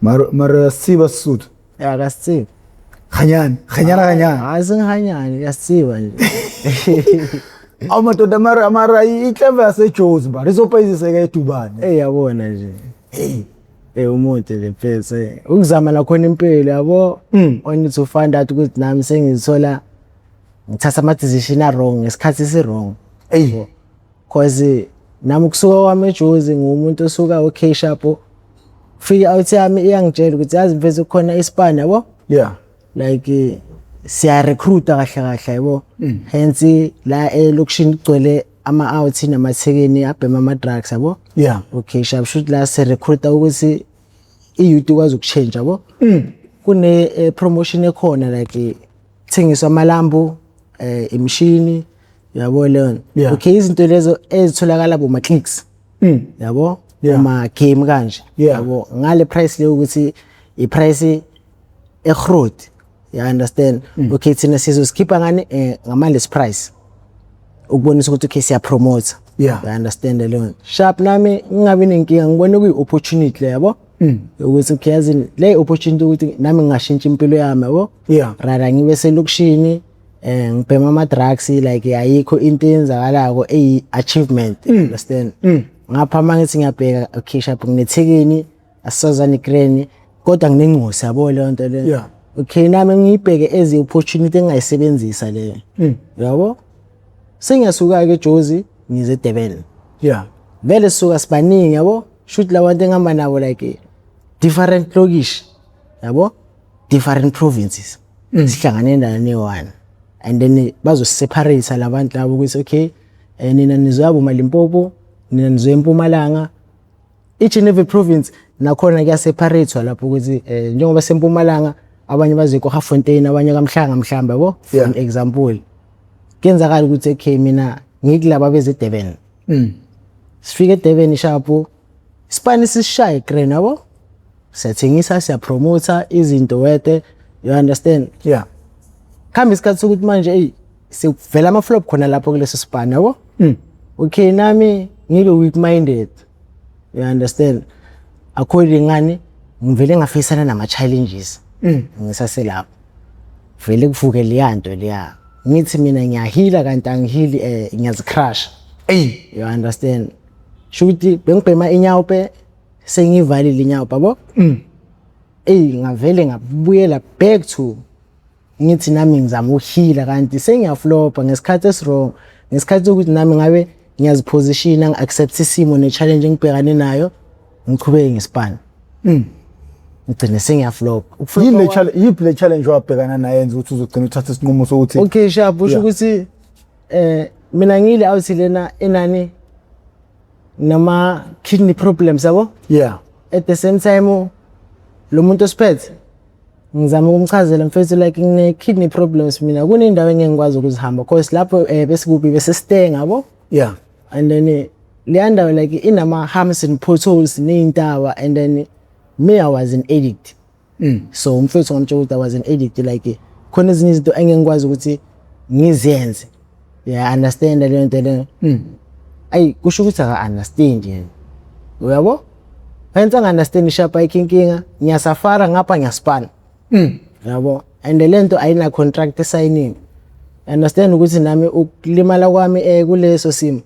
Mara siba Sesotho. Ya ka se tsebe. Ganyane, ganyana ganyane. Ha seng hanyane, ya se tseba nje. Awu madoda mara i-clever yaseJozi mara izopayiziseka eDubane. Ey yabona nje. Hey. Eh umuntu nje mfethu. Ukuzama nakhona impilo yabo. Only to find out ukuthi nami sengizithola ngithatha ama decision a wrong ngesikhathi esi wrong. Ey. Cause nami kusuka kwami eJozi ngumuntu osuka okay sharp. Fike out yami iyangitshela ukuthi yazi mfethu kukhona ispan yabo. Yeah. Like siya recruiter kahle kahle yabo. Hence la elokishini kugcwele ama out namathekeni abhema ama drugs yabo. Yeah. Okay sharp shoot la se recruiter ukuthi i-youth ikwazi ukuchange yabo. Kune promotion ekhona like thengiswa amalambu imishini yabo leyo. Yeah. Okay izinto lezo ezitholakala boma clicks. Yabo Yeah. uma game kanje Yeah. yabo ngale price leyo ukuthi i price egrowth you understand. Okay thina sizosikhipha ngani ngama less price ukubonisa ukuthi okay siya promote. Yeah. You understand leyo. Sharp nami ngingabi nenkinga ngibone kuyi opportunity le yabo. Ukuthi okay yazi le opportunity ukuthi nami ngingashintsha impilo yami yabo. Yeah. Rather ngibe selokishini ngibhema ama drugs like ayikho into eyenzakalako eyi achievement you understand. Ngapha mangithi ngiyabheka okay sharp nginethekeni asisazani crane kodwa nginengcosi yabo leyo nto leyo. Yeah. Okay nami ngiyibheke as opportunity engayisebenzisa leyo. Yabo? Sengiyasuka ke eJozi ngize eDurban. Yeah. Vele suka sibaningi yabo? Shoot labantu engihamba nabo like different lokish yabo? Different provinces. Sihlangane endaweni eyi-one. And then bazoseparate labantu labo ukuthi okay nina nizoya boMalimpopo, nina nizoya eMpumalanga. Each and every province nakhona kuyaseparate lapho ukuthi njengoba sempumalanga abanye baze koHafontein abanye kaMhlanga mhlamba yabo for Yeah. an example. Kuyenzakala ukuthi okay mina ngikulaba beze Durban. Sifike eDurban sharp sipani sishaye grand yabo. Siyathengisa siyapromota izinto wete you understand. Yeah. Khamba isikhathi sokuthi manje hey sekuvela ama flop khona lapho kuleso sipani yabo. Okay nami ngibe weak minded you understand. According ngani ngivele ngafisana nama challenges ngisaselapho. Vele kuvuke leyanto leya. Ngithi mina ngiyahila kanti angihili ngiyazicrush. Ey. You understand. Shuthi bengibhema inyaope sengivalile inyaope yabo. Ey ngavele ngabuyela back to ngithi nami ngizama ukuhila kanti sengiyaflopa ngesikhathi eswrong ngesikhathi sokuthi nami ngabe ngiyazipositiona ngiaccept isimo ne challenge engibhekane nayo ngiqhubeke ngespan. Ngigcine sengiyaflopa. Ukuflopa Yini le challenge yiphi le challenge wabhekana nayo yenza ukuthi uzogcina uthatha isinqumo sokuthi Okay sharp usho Yeah. ukuthi mina ngile out lena enani nama kidney problems yabo. Yeah. At the same time lo muntu osiphethe ngizama ukumchazela mfethu like ngine kidney problems mina kunendawo engeke ngikwazi ukuzihamba because lapho besikubi bese stay yabo. Yeah. And then leya ndawo like inama humps and potholes neyintaba and then me I was an addict. So mfethu ngamtshela ukuthi I was an addict like khona ezinye izinto engeke ngikwazi ukuthi ngizenze. Yeah, understand leyo nto leyo. Ayi kusho ukuthi aka understand yena. Uyabo? Hence anga understand sharp ayikho inkinga ngiyasafara ngapha ngiyaspana. Yabo? And lento ayina contract signing. Understand ukuthi nami ukulimala kwami kuleso simo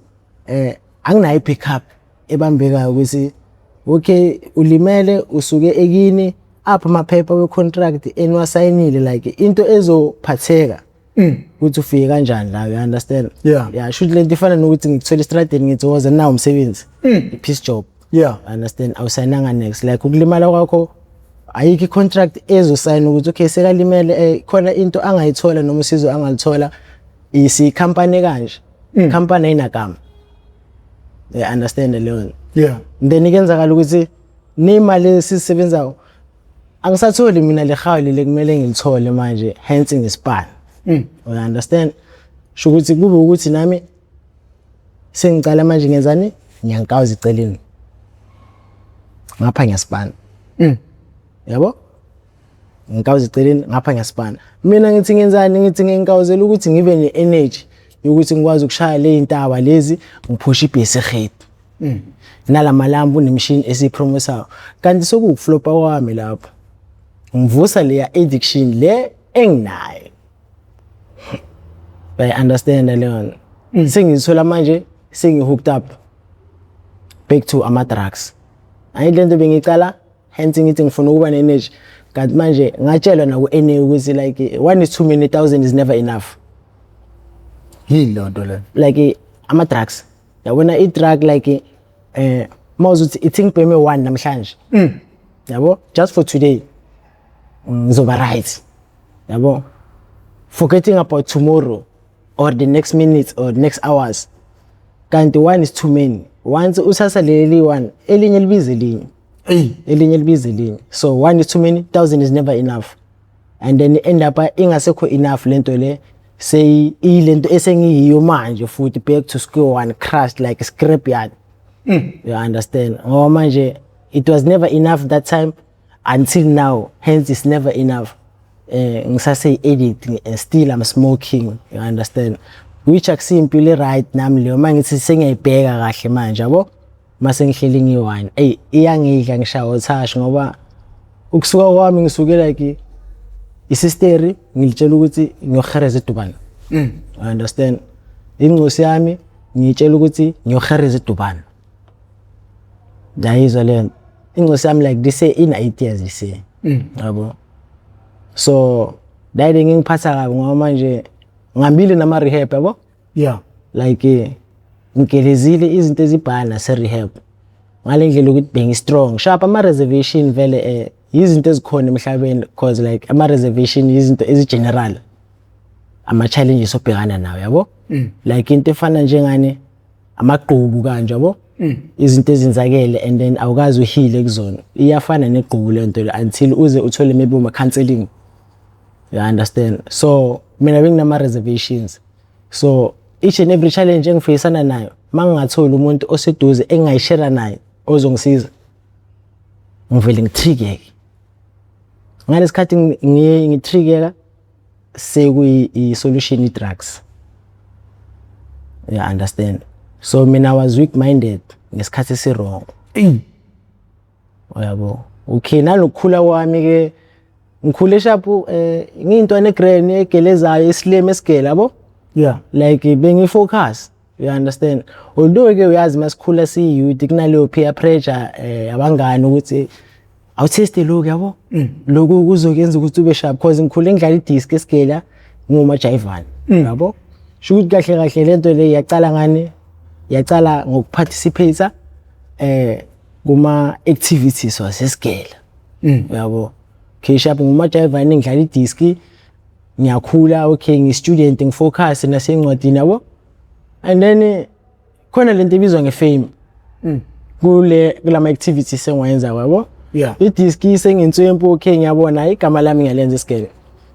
anginayo pick up ebambekayo ukuthi okay ulimele usuke ekini apha amaphepha we contract eniwasayinile like into ezophatheka ukuthi ufike kanjani la you understand. Yeah. Yeah shoot lento ifana nokuthi ngikuthola estradeni ngithi woza nawo umsebenzi i-piece job. Yeah. Understand awusayinanga next like ukulimala kwakho ayikho i-contract ezosayina ukuthi okay sekalimele khona into angayithola noma usizo angalithola isi company kanje company ayinagama. Yeah understand leyo. Yeah. Then ikenzakala ukuthi nemali esisebenzayo angisatholi mina le hawuli lekumele ngilithole manje hence ngispan. You understand? Sho ukuthi kube ukuthi nami sengicala manje ngenzani ngiyankawuza iceleni. Ngapha ngiyaspan. Yabo? Ngikawuza iceleni ngapha ngiyaspan. Mina ngithi ngenzani ngithi nginkawuzela ukuthi ngibe ne-energy yokuthi ngikwazi ukushaya le intaba lezi ngiphusha ibhesi ehead. Nalamalambu nemishini esiyipromosayo, kanti sekuwukuflopa kwami lapho ngivusa leya addiction le enginayo. I understand leyo nto. Sengizithola manje sengi-hooked up back to ama-drugs. Ayi, lento bengicala, hence ngithi ngifuna ukuba ne-energy, kanti manje ngatshelwa naku-NA ukuthi like one is too many, thousand is never enough. Yini leyo nto leyo? Like ama-drugs, yabona, i-drug like mawuzuthi ithi ngibheme one namhlanje, yabo, just for today ngizoba right, yabo, forgetting about tomorrow or the next minute or next hours. Kanti one is too many. Once uthatha leli one, elinye libiza elinye. Eyi. Elinye libiza elinye. So one is too many, thousand is never enough, and then end up ingasekho enough lento le, seyi ilento esengiyiyo manje futhi, back to square one, crushed like a scrap yard, you understand? Ngoba manje it was never enough that time until now, hence it's never enough. Ngisase addict and still I'm smoking, you understand? Which akusiyimpilo right nami leyo. Mangithi sengiyayibheka kahle manje, yabo, mase ngihleli ngiyi-one, eyi, iyangidla, ngishaya uthashi, ngoba ukusuka kwami ngisuke like isisteri ngilitshela ukuthi ngiyohereza eDurban, you understand? Ingcosi yami ngiyitshela ukuthi ngiyohereza eDurban, yayizwa leyo nto. Ingcosi yami like this year ina 8 years this year, yabo. So dayile ngingiphatha kabi ngoba manje ngihambile nama rehab, yabo. Like ngigelezile izinto ezibhala nase-rehab ngale ndlela ukuthi bengi-strong sharp. Ama-reservation vele izinto ezikhona emhlabeni, cause like ama-reservation izinto ezi-general, ama-challenges obhekana nawo, yabo, like into efana njengane amagqubu kanje, yabo, izinto ezenzakele and then awukazi uhile kuzona. Iyafana negqubu lento le until uze uthole maybe uma-counselling, you understand? So mina benginama-reservations, so each and every challenge engifeyisana nayo, mangingatholi umuntu oseduze engingayishare naye ozongisiza, ngivele ngitrigeke. Ngalesikhathi ngiye ngitrigeka, sekuyi-solution i-drugs, you understand? So mina I was weak minded ngesikhathi esi-wrong. Eyi. Uyabo, okay, nalokukhula kwami ke, ngikhule sharp, ngiyintwana egrand egelezayo, isileme esigela, yabo. Like bengifocus, you understand? Although ke uyazi masikhula siyi-youth kunaleyo peer pressure, abangani ukuthi awutheste lokhu, yabo, lokhu kuzokuyenza ukuthi ube sharp, because ngikhule ngidlala idiski esigela, ngumajayivana, yabo. Sho ukuthi kahle kahle lento le yacala ngani? Yacala ngokuparticipate kuma activities wasesigela, uyabo. Okay, sharp, ngumajayivana, ngidlala idiski, ngiyakhula, okay, ngi-student, ngifocus nasencwadini, yabo. And then khona lento ebizwa ngefame kule kulama activities engiwayenza, yabo. Idiski senginswempu, okay, ngiyabona igama lami ngiyalenza esigele,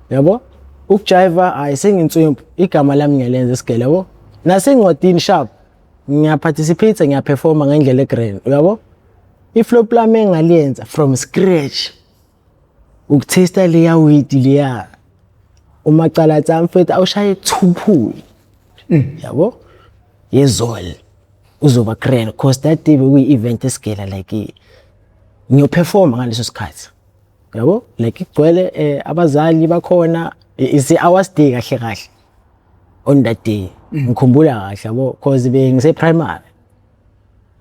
yabo. Ukujiva, hayi, senginswempu, igama lami ngiyalenza esigele, yabo. Nasencwadini sharp, ngiyaparticipate, ngiyaperforma ngendlela egrand, uyabo. Iflop lami engaliyenza from scratch ukutesta leya weed leya umacala mfethu, awushaye two pool, yabo, yezol uzoba grand, cause that day bekuyi-event esigela, like ngiyoperforma ngaleso sikhathi, yabo, like igcwele, abazali bakhona, it's our day kahle kahle on that day. Ngikhumbula kahle, yabo, cause bengise primary,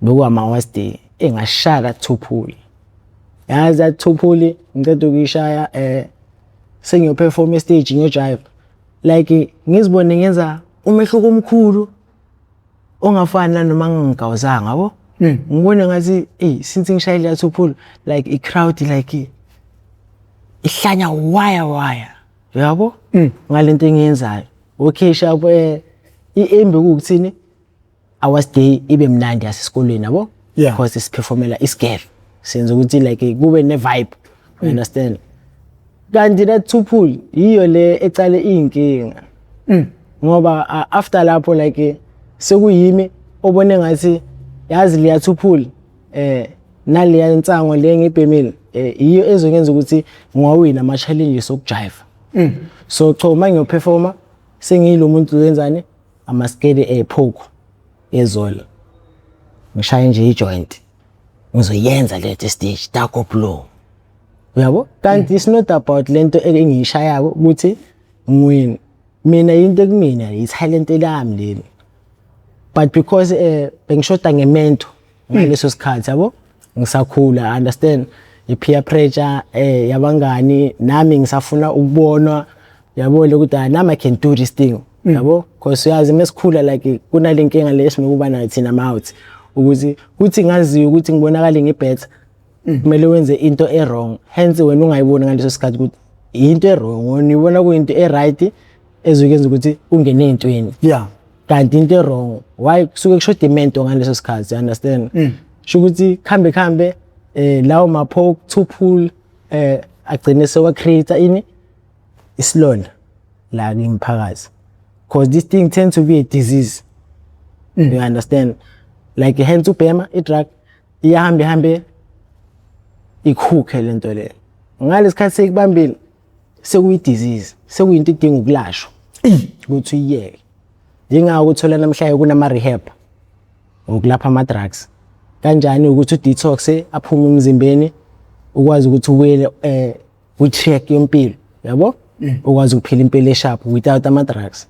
bekuwama hours day engashaya two pool. Yazi that two pool ngiceda ukuyishaya, sengiyoperform stage, ngiyojive, like ngizibone ngenza umehluko omkhulu ongafani nanoma ngingigawuzanga, yabo. Ngibone ngathi ey, since ngishayile la two pool, like i crowd like ihlanya waya waya, uyabo, ngalento engiyenzayo. Okay, sharp, i-aim bekuwukuthini? Our day ibe mnandi yasesikolweni, yabo, because siperformela isigele, senza ukuthi like kube ne vibe, you understand? Kanti that two pool yiyo le ecale inkinga, ngoba after lapho like sekuyimi obone ngathi yazi leya two pool naleya nsango le ngibhemile, iyo ezongenza ukuthi ngiwawina ama challenges okujive. So cho uma ngiyoperforma sengiyilo muntu wenzani amaskele ephoko ezola. Ngishaye nje i-joint, ngizoyenza letho stage Darko Blue, uyabo. Kanti it's not about lento engiyishayako ukuthi ngiwini mina, into ekumina i-talent lami leli, but because bengishoda nge-mentor ngaleso sikhathi, yabo, ngisakhula, understand, i-peer pressure yabangani, nami ngisafuna ukubonwa, yabo, lokuthi, ah, nami I can do this thing, yabo, because uyazi mesikhula like kunale nkinga le esinokuba nayo thina mouth ukuthi kuthi ngaziyo ukuthi ngibonakale ngi-better, kumele wenze into e-wrong. Hence wena ungayiboni ngaleso sikhathi ukuthi into e-wrong, wena uyibona kuyinto e-right ezokuyenza ukuthi ungene ey'ntweni, kanti into e-wrong. Why? Kusuke kushoda i-mentor ngaleso sikhathi, you understand? Sho ukuthi khambe khambe lawo ma-poke to pull agcine sewa create ini, isilonda la kimphakathi, because this thing tends to be a disease, you understand? Like hence ubhema i-drug iyahambe ihambe ikhukhe lento le, ngalesikhathi seyikubambile sekuyi-disease, sekuyinto idinga ukulashwa ukuthi uyiyeke. Yingakho uthola namhlanje kunama-rehab ukulapha ama-drugs. Kanjani? Ukuthi u-detox, aphume emzimbeni, ukwazi ukuthi ubuyele kwi-track yempilo, yabo, ukwazi ukuphila impilo e-sharp without ama-drugs.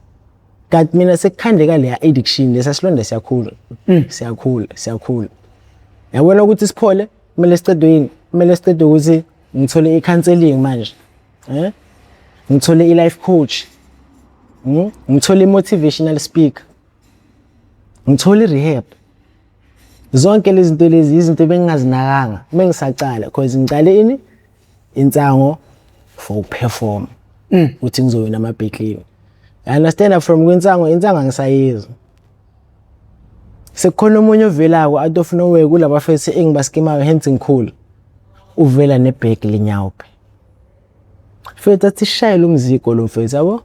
Kanti mina sekukhandeka leya addiction, lesa silonda siyakhula, siyakhula, siyakhula, yabona. Ukuthi siphole kumele sicedwe yini? Kumele sicedwe ukuthi ngithole i-counseling manje, ngithole i-life coach, ngithole i-motivational speaker, ngithole i-rehab. Zonke lezi zinto lezi izinto bengingazinakanga bengisacala, because ngicale ini, insango for uku-perform ukuthi ngizowina ama-battle. You understand? From kwinsango, insango angisayizwa, sekukhona omunye ovelako out of nowhere kulaba fethu engibaskimayo, hence ngikhulu, uvela nebhegi lenyaope, mfethu, athi shayela umziko lo mfethu, yabo.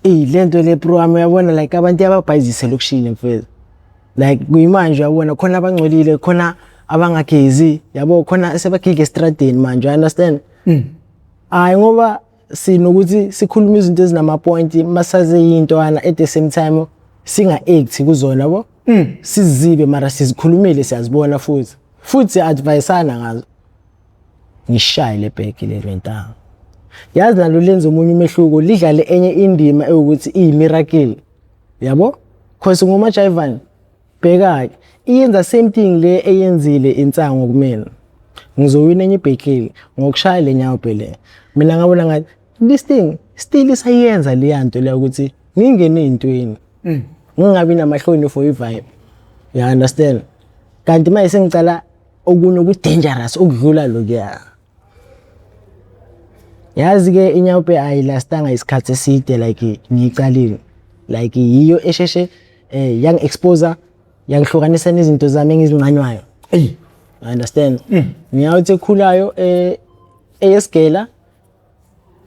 Eyi, lento le, bro wami, uyabona, like abantu iyababhayizisa elokishini, mfethu, like kuyimanje, uyabona, khona abangcolile, khona abangagezi, yabo, khona sebagige estradeni manje, you understand? Hayi, ngoba sinokuthi sikhuluma izinto ezinama-point masaze yintwana, at the same time singa-act kuzona, yabo, sizibe mara sizikhulumile, siyazibona futhi siya-advisana ngazo. Ngishaye le bhegi le lentanga, yazi, nalo lenza omunye umehluko, lidlale enye indima ewukuthi iyi-miracle, yabo, cause ngomajayivani, bheka-ke, iyenza same thing le eyenzile insango kumina. Ngizowina enye ibhekile ngokushaya le nyawo le. Mina ngabona ngathi this thing still isayenza leya nto leya ukuthi ngingene ey'ntweni, ngingabi namahloni for i-vibe, you understand? Kanti manje sengicala okunye oku-dangerous okudlula lokuya. Yazi-ke, inyaope ayilastanga isikhathi eside like ngiyicalile, like yiyo esheshe yangi-expose, yangihlukanisa nezinto zami engizincanywayo. Eyi. You understand? Ngiyawuthi ekhulayo eyesigela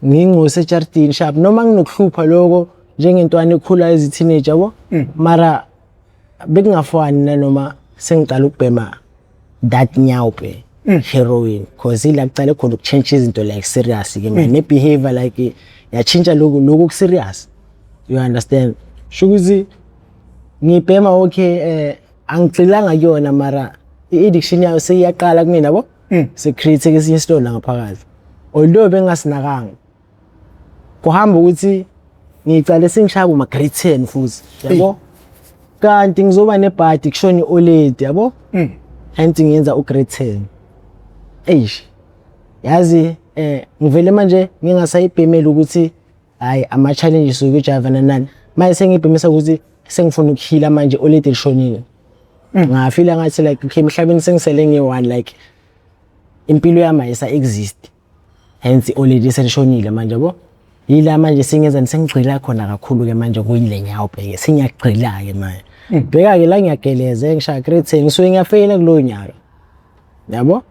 ngingcose ejardini sharp, noma nginokuhlupha lokho njengentwana ekhulayo ezi-teenager, yabo, mara bekungafani nanoma sengicala ukubhema that nyaope, heroin, cause ila kucale khona ukutshintsha izinto like serious ke man, ne-behavior like yatshintsha lokhu lokhu ku-serious, you understand? Sho ukuthi ngibhema, okay, angigxilanga kuyona, mara i-addiction yayo seyiyaqala kumina, yabo, se-create esinye isilonda ngaphakathi, although bengasinakanga. Kuhamba ukuthi ngicale sengishaya kuma grade 10 futhi, yabo, kanti ngizoba nebhadi kushona i-oledi, yabo, hence ngiyenza u-grade 10. Eish, yazi, ngivele manje ngingasayibhemeli ukuthi hayi, ama challenges ukujava nani, manje sengibhemisa ukuthi sengifuna ukuhila manje, oledi lishonile. Ngafila ngathi like, okay, emhlabeni sengisele ngiyi-one, like impilo yami ayisa exist, hence already selishonile manje, yabo. Yila manje sengenza sengigxila khona kakhulu ke manje kuyile nyaope ke, sengiyagxila ke manje. Bheka ke la, ngiyageleza, ngishaya grade 10, ngisuke ngiyafeyila kulowo nyaka, yabo.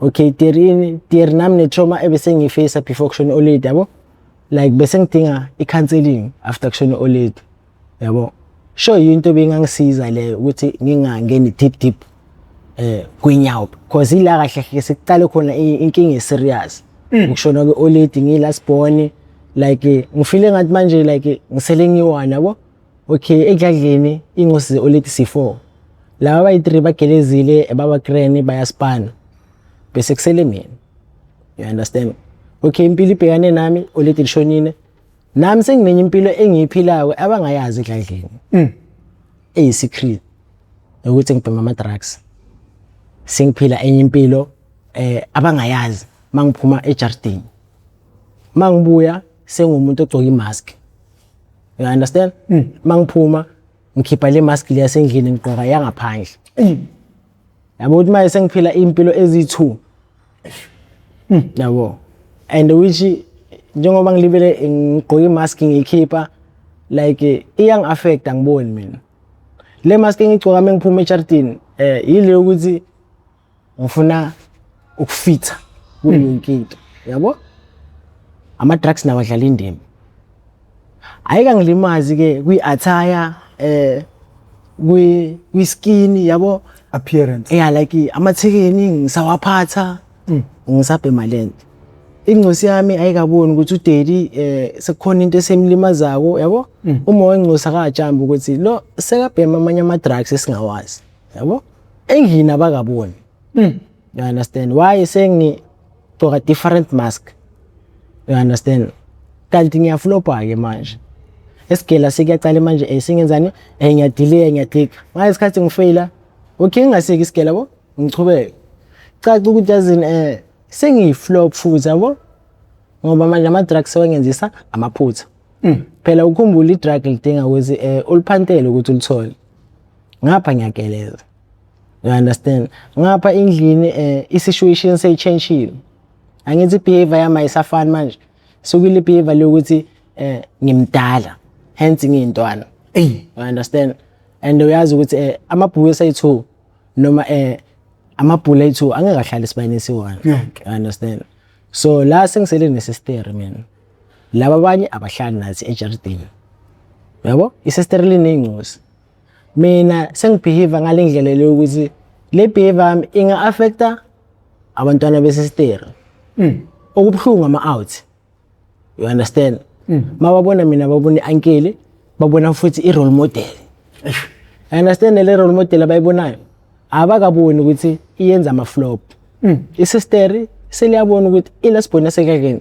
Okay, theory theory nami ne-trauma ebese ngiyi-face before kushona oledi, yabo, like bese ngidinga i-counseling after kushona oledi, yabo. Sure, into bengangisiza leyo ukuthi ngingangeni deep deep kwinyawo, because ila kahle kahle sekuqale khona inkinga e-serious, ukushona kwe-oledi, ngiyi-last born, like ngifile ngathi manje like ngisele ngiyi-one, yabo. Okay, ekudladleni ingosi ze-oledi si-four. Laba abayi-3 bagelezile, baba-grand, bayaspana, bese kusele mina, you understand? Okay, impilo ibhekane nami, oledi lishonile, nami senginenye impilo engiyiphilayo abangayazi edladleni, eyi-secret, ukuthi ngibhema ama-drugs, sengiphila enye impilo abangayazi. Mangiphuma ejardini, mangibuya sengumuntu ogcoka imask, you understand? Mangiphuma ngikhipha le mask le yasendlini, ngigqoka yangaphandle, yabo, ukuthi manje sengiphila impilo eziyi-2, yabo, and which njengoba ngilibele ngigqoka imask ngiyikhipha, like iyangi-affect. Angiboni mina le mask engigcoka mengiphuma ejardini yile ukuthi ngifuna ukufitha kuyo yonke into, yabo. Ama-drugs nawo adlala indima, ayikangilimazi ke kwi-attire, kwi-skin, yabo. Appearance. Yeah, like amathekeni ngisawaphatha, ngisabhema lento. Ingcosi yami ayikaboni ukuthi udaddy sekukhona into esemlimazako, yabo. Uma wengcosi akajambi ukuthi lo sekabhema amanye ama drugs esingawazi, yabo, endlini abakaboni. You understand why sengigcoka different mask? You understand? Kanti ngiyaflopa ke manje esigela, sekuyaqala manje, sengenzani, ngiyadelay, ngiyaklika ngalesikhathi ngifeyila. Okay, ngingaseki isigela, yabo, ngichubeke, caca ukuthi yazini sengiyiflop futhi, yabo, ngoba manje ama drugs sewangenzisa amaphutha. Phela ukhumbula, i-drug lidinga ukuthi uliphantele ukuthi ulithole. Ngapha ngiyageleza, you understand? Ngapha endlini i-situation seyichangeile, angithi behavior yami ayisafani manje, sokule behavior lokuthi ngimdala, hence ngiyintwana. Ey. You understand? And uyazi ukuthi amabhuku ayi2 noma amabhula ayi2 angeke ahlale esibayeni esi-1. Ngeke. You understand? So la sengisele nesister mina, laba abanye abahlali nathi ejardini, yabo. Isister lineyingozi, mina sengibehave ngale ndlela leyo ukuthi le behavior yami inga-affecta abantwana besisteri. Okubuhlungu ama-out, you understand? Mababona mina, babona i-uncle, babona futhi i-role model. I understand? Le role model abayibonayo, abakaboni ukuthi iyenza ama-flop. Isisteri seliyabona ukuthi ilasibhona sekakeni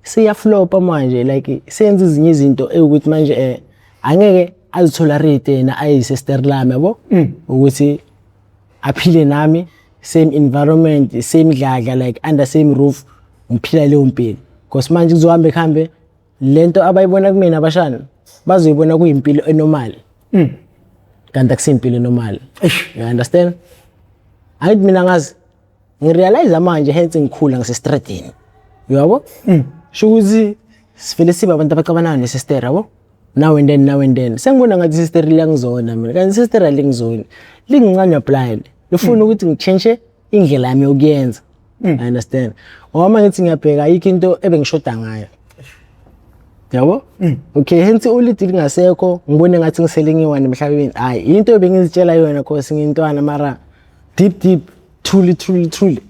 siyaflopa manje, like senza ezinye izinto ewukuthi manje angeke azitolerate yena ayisister lami, yabo, ukuthi aphile nami same environment, same dladla, like under same roof, ngiphila leyo mpilo, because manje kuzohamba kuhambe lento abayibona kumina abashana bazoyibona kuyimpilo enormal, kanti akusiyimpilo enormal. Eish. You understand? Angithi mina ngazi, ngirealize manje, hence ngikhula ngisestradini, uyabo, sho ukuthi sivele sibe abantu abacabanayo nesister, yabo, now and then, now and then sengibona ngathi sister liyangizona mina, kanti sister alingizoni, lingincanywa blind, lifuna ukuthi ngichange indlela yami yokuyenza. I understand? Ngoba ngithi ngiyabheka, ayikho into ebengishoda ngayo, yabo. Okay, hence ulidi lingasekho, ngibone ngathi ngisele ngiwani emhlabeni. Hayi, into ebengizitshela yona cause ngiyintwana, mara deep deep, truly truly truly,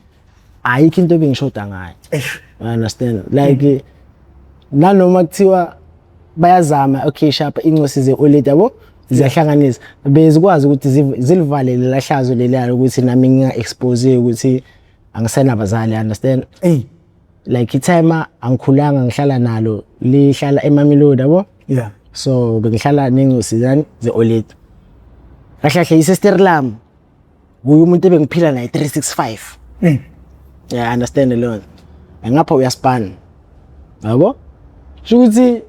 ayikho into ebengishoda ngayo. Eish. I understand? Like nanoma kuthiwa bayazama, okay, sharp, incosi ze-oledi, yabo, ziyahlanganisa, bezikwazi ukuthi zilivalele lahlazo leliyalo ukuthi nami nginga-expose ukuthi angisenabazali, understand? Ey. Like itimer angikhulanga ngihlala nalo, lihlala eMamelodi, yabo. So bengihlala nencosi zani ze-oledi. Kahle kahle isister lami kuye umuntu ebengiphila naye 365. Yeah, understand leyo nto? Ngapha uyaspana, yabo, sho ukuthi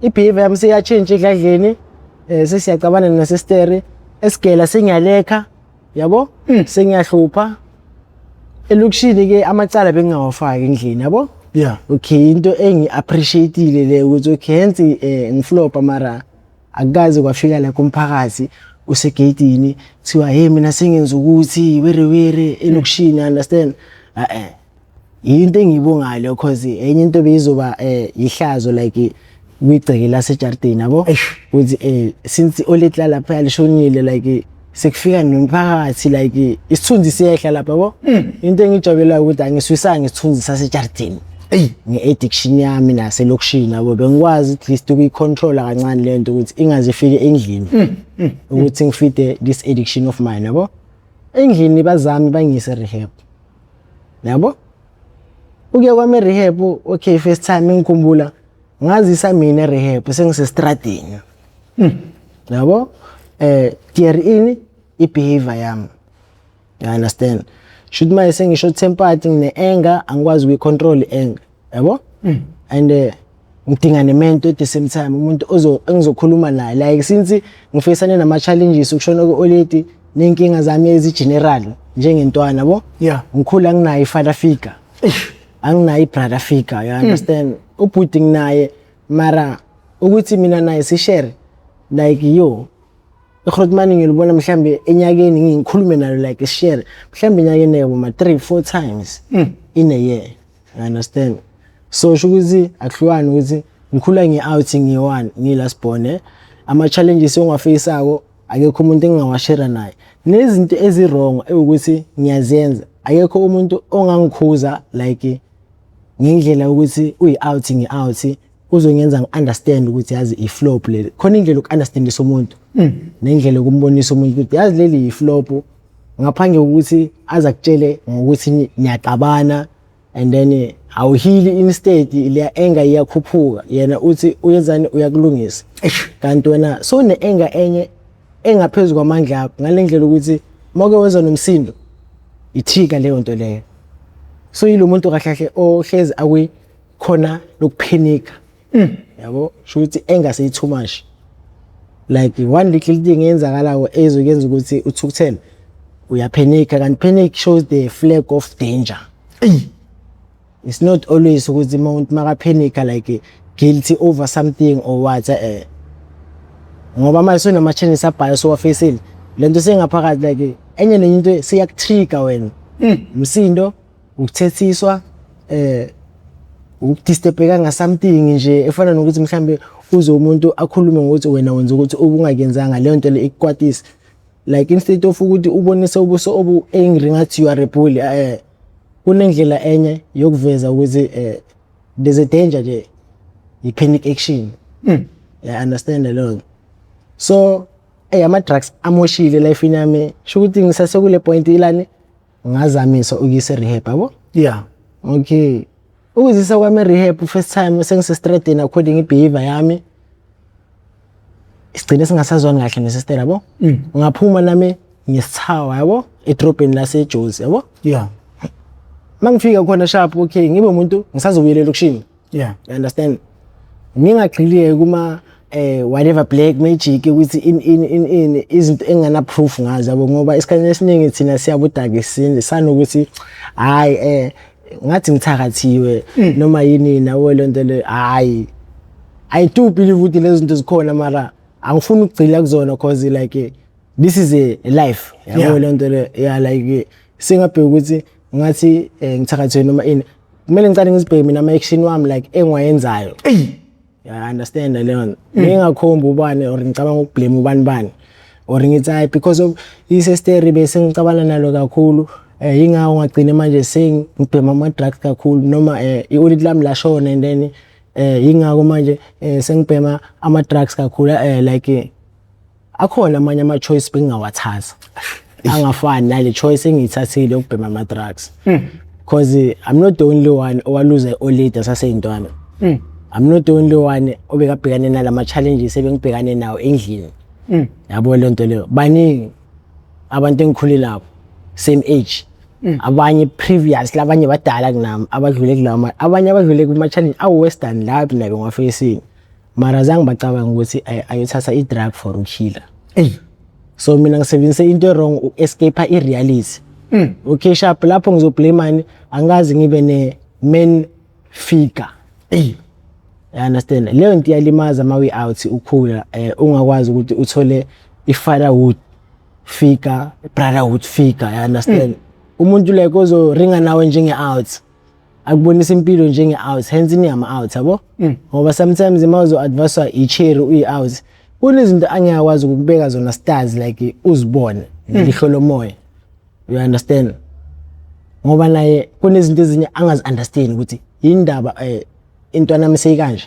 i-behavior yami seyachange edladleni, sesiyacabana nesisteri esigela, sengiyalekha, yabo, sengiyahlupha elokishini ke, amacala bengingawafaki endlini, yabo. Okay, into engi-appreciate-ile le ukuthi okay, hence ngiflopa, mara akukaze kwafika la kumphakathi usegeyidini kuthiwa hey, mina sengenza ukuthi were were elokishini, understand? Eh, into engiyibongayo leyo, cause enye into beyizoba ihlazo like kwigceke lasejardini, yabo, Eish. ukuthi since oletla lapha lishonile, like sekufika nomphakathi, like isithunzi siyehla lapha, yabo. Into engijabulayo ukuthi angiswisanga isithunzi sasejardini. Eyi. Nge-addiction yami naselokishini, yabo, bengikwazi at least ukuyi-controla kancane le nto ukuthi ingaze ifike endlini, ukuthi ngifide this addiction of mine, yabo. Endlini bazami bangiyise rehab, yabo. Ukuya kwami rehab, okay, first time engikhumbula ngazisa mina rehab sengisestradini, yabo, tear in i-behavior yami, you understand? Should manje sengisho tempered, ngine-anger, angikwazi ukuyi-control i-anger, yabo, and ngidinga ne-mentor at the same time, umuntu ozo engizokhuluma naye, like since ngifisane nama-challenges, ukushona kwe-old lady ney'nkinga zami ezi-general njengentwana, yabo. Ngikhula nginayo i-father figure, anginayo i-brother figure, you understand? Ubhuti nginaye, mara ukuthi mina naye sishare, like yo, iGrootman ngilibona mhlambe enyakeni ngikhulume nalo, like share mhlambe enyakeni yabo ma 3 4 times in a year, you understand? So sho ukuthi akuhlukani ukuthi ngikhula ngi-out, ngiyi-one, ngiyi-last born, ama challenges engiwafeyisako akekho umuntu engingawashare naye, nezinto ezi-wrong ewukuthi ngiyazenza akekho umuntu ongangikhuza, like ngendlela ukuthi uyi-out, ngi-out, uzongenza ngi-understand ukuthi yazi i-flop le. Khona indlela yoku-understandisa umuntu nendlela yokumbonisa umuntu ukuthi yazi leli yi-flop, ngaphandle kokuthi aze akutshele ngokuthi niyaxabana and then awuhili, instead leya anger iyakhuphuka, yena uthi uyenzani, uyakulungisa, kanti wena so ne-anger enye engaphezu kwamandla akho, ngale ndlela ukuthi mawuke wenza nomsindo ithika leyo nto leyo. So yilo muntu kahle kahle ohlezi akwikhona lokuphenika, yabo, sho ukuthi anger seyi too much, like one little thing eyenzakalayo ezokuyenza ukuthi uthukuthele, uyaphenika, kanti panic shows the flag of danger. Eyi. It's not always ukuthi umuntu makaphenika like guilty over something or what, ngoba manje sunama-challenges abhayo sowafeyisile, lento sengaphakathi, like enye nenye into siyakutrigger wena, umsindo, ukuthethiswa, ukudisturbeka nga-something nje efana nokuthi mhlambe uze umuntu akhulume ngokuthi wena wenza ukuthi ubungakenzanga leyo nto le, ikukwatisa, like instead of ukuthi ubonise ubuso obu angry ngathi you are a bully, kunendlela enye yokuveza ukuthi there's a danger there, i-panic action. Yeah, understand leyo nto. So ama drugs amoshile life yami, sho ukuthi ngisasekule point ilani ngazamisa ukuyisa rehab, yabo. Okay, ukuzisa kwami rehab first time sengisestradini, according i-behavior yami sigcine singasazwani kahle nesister, yabo. Ngaphuma nami ngesithawa, yabo, edrobheni laseJozi, yabo. Mangifika khona sharp, okay, ngibe umuntu ngisazobuyela elokishini. You understand? Ngingagxilile kuma whatever black magic ukuthi in izinto engana proof ngazo, yabo, ngoba isikhathi esiningi thina siyabudaka sanokuthi hayi, ngathi ngithakathiwe noma yini nawo le nto le. Hayi, I do believe ukuthi lezi zinto zikhona, mara angifuni ukugcila kuzona cause like this is a life, yabo. Le nto le, yeah, like singabheki ukuthi ngathi ngithakathiwe noma ini, kumele ngicale ngizibheke mina ama action wami like engiwayenzayo. Eyi. Yeah, I understand leyo nto. Ngingakhombi ubani or ngicabanga ukublame ubani bani or ngithi hayi, because of isesteri bese ngicabana nalo kakhulu, yingakho ngagcine manje sengibhema ama drugs kakhulu, noma i-audit lami lashona and then yingakho manje sengibhema ama drugs kakhulu. Like akhona amanye ama choice bengingawathatha angafani nale choice engiyithathile yokubhema ama drugs, because I'm not the only one owaluza i-old lady asaseyintwana. I'm not the only one obekabhekane nalama challenges ebengibhekane nawo endlini, yabo le nto leyo. Baningi abantu engikhule nabo same age, abanye previous, labanye badala kunami, abadlule kulawa, abanye abadlule kuma challenge awu western la mina bengiwafeyisile, mara azange bacabanga ukuthi ayothatha i-drug for ukuheala. Eyi. So mina ngisebenzise into e-wrong uku-escape i-reality. Okay, sharp, lapho ngizoblame ani? Angikaze ngibe ne-man figure. Eyi. You understand? Leyo nto iyalimaza uma uyi-out ukhula, ungakwazi ukuthi uthole i-fatherhood figure, brotherhood figure, you understand? Umuntu like ozoringa nawe njenge-out, akubonisa impilo njenge-out, hence niyama-out, yabo, ngoba sometimes uma uzo-adviswa i-cherry uyi-out, kunezinto angiyakwazi ukukubeka zona stars, like uzibone ngelihlo lomoya, you understand? Ngoba naye kunezinto ezinye angazi-understand ukuthi Indaba intwana yami seyikanje.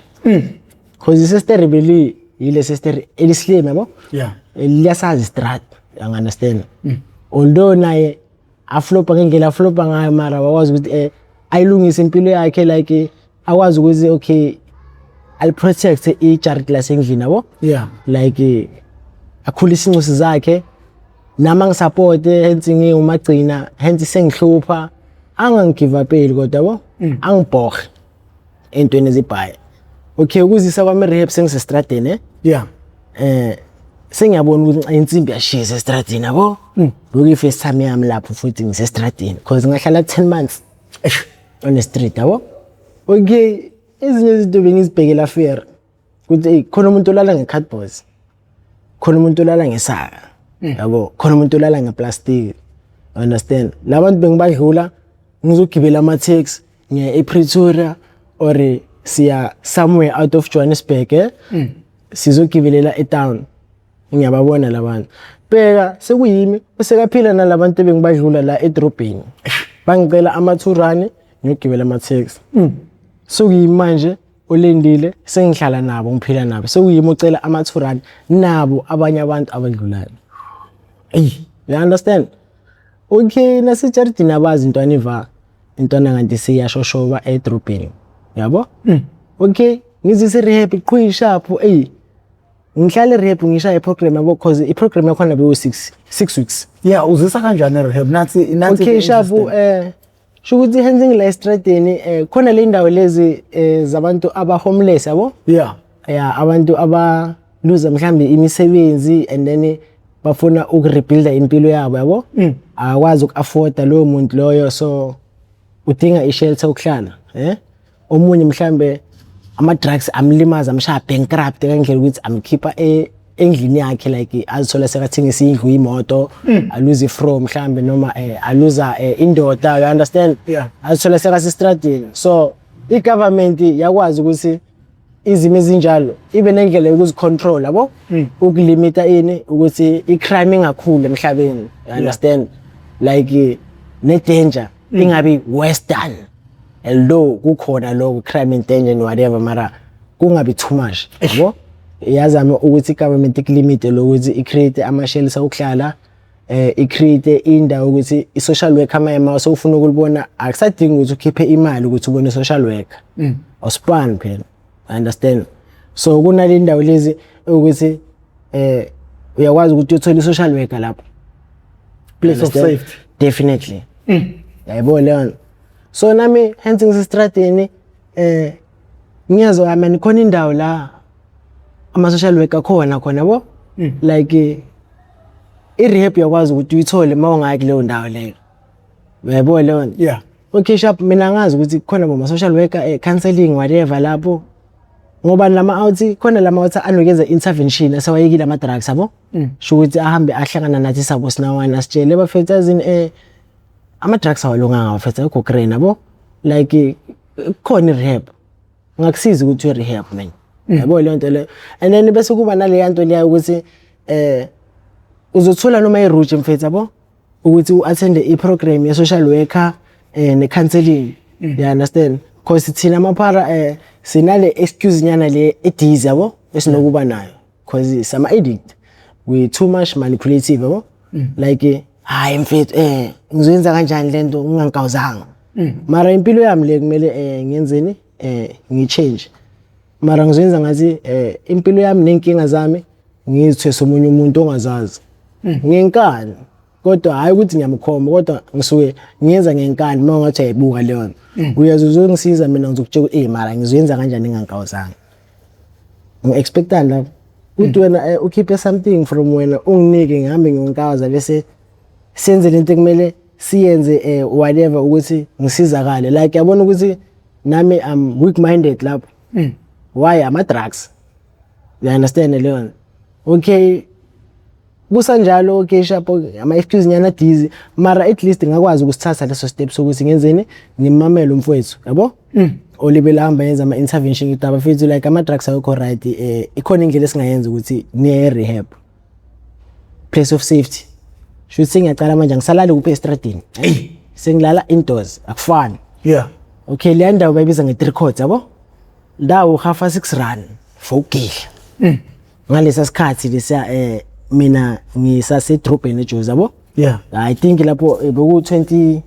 Cause isister beli yile sister elislim, yabo. Liyasazi istrat, you understand? Although naye aflopa ngendlela aflopa ngayo, mara wakwazi ukuthi ayilungise impilo yakhe, like akwazi ukuthi okay, aliprotect ijardi lasendlini, yabo. Like akhulise incosi zakhe, nami angisupport, hence ngiwumagcina, hence sengihlupha, angangigive upeli kodwa, yabo, angibhohe entweni ezibhaye. Okay, ukuzisa kwami rehab, sengisestradeni, eh. Sengiyabona ukuthi insimbi yashisa estradini, yabo. Loku first time yami lapho futhi ngisestradini, because ngahlala 10 months on the street, yabo. Okay, ezinye izinto bengizibhekela fair ukuthi hey, khona umuntu olala ngecardboard, khona umuntu olala ngesaka, yabo, khona umuntu olala ngeplastic, understand? Labantu bengibadlula ngizogibela ama-taxi, ngiya ePretoria or siya somewhere out of Johannesburg, eh, sizogibelela etown, ngiyababona labantu. Bheka, sekuyimi osekaphila nalabantu ebengibadlula la edrobheni, bangicela ama-2 rand ngiyogibela ama-taxi. Sekuyimi manje olendile, sengihlala nabo, ngiphila nabo, sekuyimi ocela ama-2 rand nabo abanye abantu abadlulayo. Eyi. You understand? Okay, nasejardini abazi intwana iva intwana kanti siyashoshoba edrobheni, yabo. Okay, ngizise rehab, iqhuyi sharp. Ey, ngihlale rehab, ngishaya iprogram, yabo, cause iprogram yakhona bewu 6 weeks. Yeah, uzisa kanjani rehab? Nansi nansi. Okay, sharp. Sho ukuthi hence ngila estradeni, khona le ndawo lezi zabantu aba homeless, yabo. Yeah, abantu aba luza mhlambe imisebenzi and then bafuna ukurebuilda impilo yabo, yabo, akwazi uku-afforda loyo muntu loyo, so udinga i-shelter ukuhlala, eh. Omunye mhlambe ama-drugs amlimaza, amshaya bankrupt ngendlela ukuthi amkhipha endlini yakhe, like azithola sekathengisa indlu, imoto, aluze ifro mhlambe, noma aluza indoda, you understand? Azithola sekasestradini. So i-government yakwazi ukuthi izimo ezinjalo ibe nendlela yokuzicontrol, yabo, ukulimita ini, ukuthi i-crime ingakhuli emhlabeni, you understand? Like ne-danger ingabi worse than, although kukhona lokho crime and danger and whatever, mara kungabi too much, yabo. Iyazama ukuthi i-government ikulimite lokuthi i-create ama-shelter okuhlala, i-create indawo ukuthi i-social worker mayema sewufuna ukulibona, akusadingi ukuthi ukhiphe imali ukuthi ubone i-social worker, awusipani phela, understand? So kunale ndawo lezi ukuthi uyakwazi ukuthi uthole i-social worker lapho. Place of Understand? safety. Definitely, yayibona leyo nto. So nami hence ngisestradini, ngiyezwa mina khona indawo la ama social worker khona khona, yabo, like i-rehab uyakwazi ukuthi uyithole uma ungaya kuleyo ndawo leyo, uyayibona leyo nto? Okay, sharp. Mina ngazi ukuthi khona boma social worker, counseling, whatever lapho, ngoba lama out khona lama out anokenza intervention asewayekile ama drugs, yabo. Sho ukuthi ahambe ahlangana nathi sabo sinawana, asitshele, bafethu, azini ama drugs awalunganga, bafethu, ayikho grand, yabo, like kukhona i-rehab, ngakusiza ukuthi uye rehab, man, yabo, leyo nto leyo. And then bese kuba naleya nto leya ukuthi uzothola noma i-route, mfethu, yabo, ukuthi u-attende i-program ye-social worker ne-counseling, you understand? Because thina amaphara sinale excuse nyana le edizi, yabo, esinokuba nayo, because sama addict, we too much manipulative, yabo, like hayi mfethu, ngizoyenza kanjani lento ngingankawuzanga? Mara impilo yami le kumele ngiyenzeni, ngichange, mara ngizoyenza ngathi impilo yami nenkinga zami ngizithwese omunye umuntu ongazazi ngenkani, kodwa hayi ukuthi ngiyamkhomba, kodwa ngisuke ngiyenza ngenkani. Uma ungathi uyayibuka leyo nto, uyaze uzongisiza, mina ngizokutshela ukuthi mara ngizoyenza kanjani ngingankawuzanga? Ngi-expectani lapho ukuthi wena ukhiphe something from wena, unginike, ngihambe ngiyonkaza, bese senze lento ekumele siyenze, whatever, ukuthi ngisizakale. Like yabona ukuthi nami I'm weak minded lapho. Why? Ama drugs, you understand leyo nto? Okay, kusanjalo. Okay, sharp, ama excuse nyana dizi, mara at least ngakwazi ukusithatha leso step sokuthi ngenzeni, ngimamele umfowethu, yabo, olibela hamba yenza ama intervention ukuthi abafethu, like ama drugs awekho right, ikhona indlela esingayenza ukuthi niye rehab, place of safety. Shuthi sengiyaqala manje, angisalali kuphi, estradini, sengilala indoors, akufani. Okay, leya ndawo bayibiza nge-three courts, yabo, ndawo uhafa R6 for ukugidla. Ngalesa sikhathi lesiya, mina ngisasedrobheni eJozi, yabo. I think lapho beku 20,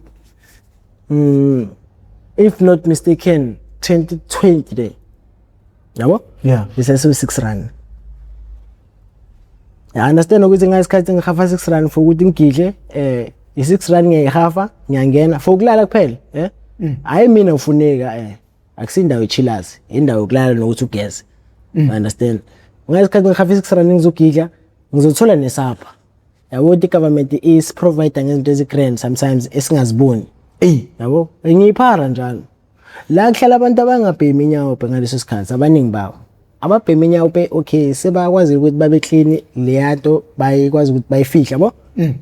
if not mistaken, 2020 there, yabo. Bese R6. I understand ukuthi ngasikhathi ngihafa R6 for ukuthi ngigidle, i-R6 ngiyayihafa, ngiyangena for ukulala kuphela, hayi mina ufuneka, akusindawo echillazi, indawo yokulala nokuthi ugeze, you understand? Ngasikhathi ngihafa i-R6 ngizogidla, ngizothola nesapha, yabo, ukuthi i-government is provide ngezinto ezi-grand sometimes esingaziboni. Yabo, ngiyiphara njalo la kuhlala abantu abangabhemi inyaope ngaleso sikhathi, abaningi babo ababhemi inyaope, okay, sebakwazi ukuthi babe clean, leya nto bayikwazi ukuthi bayifihle, yabo,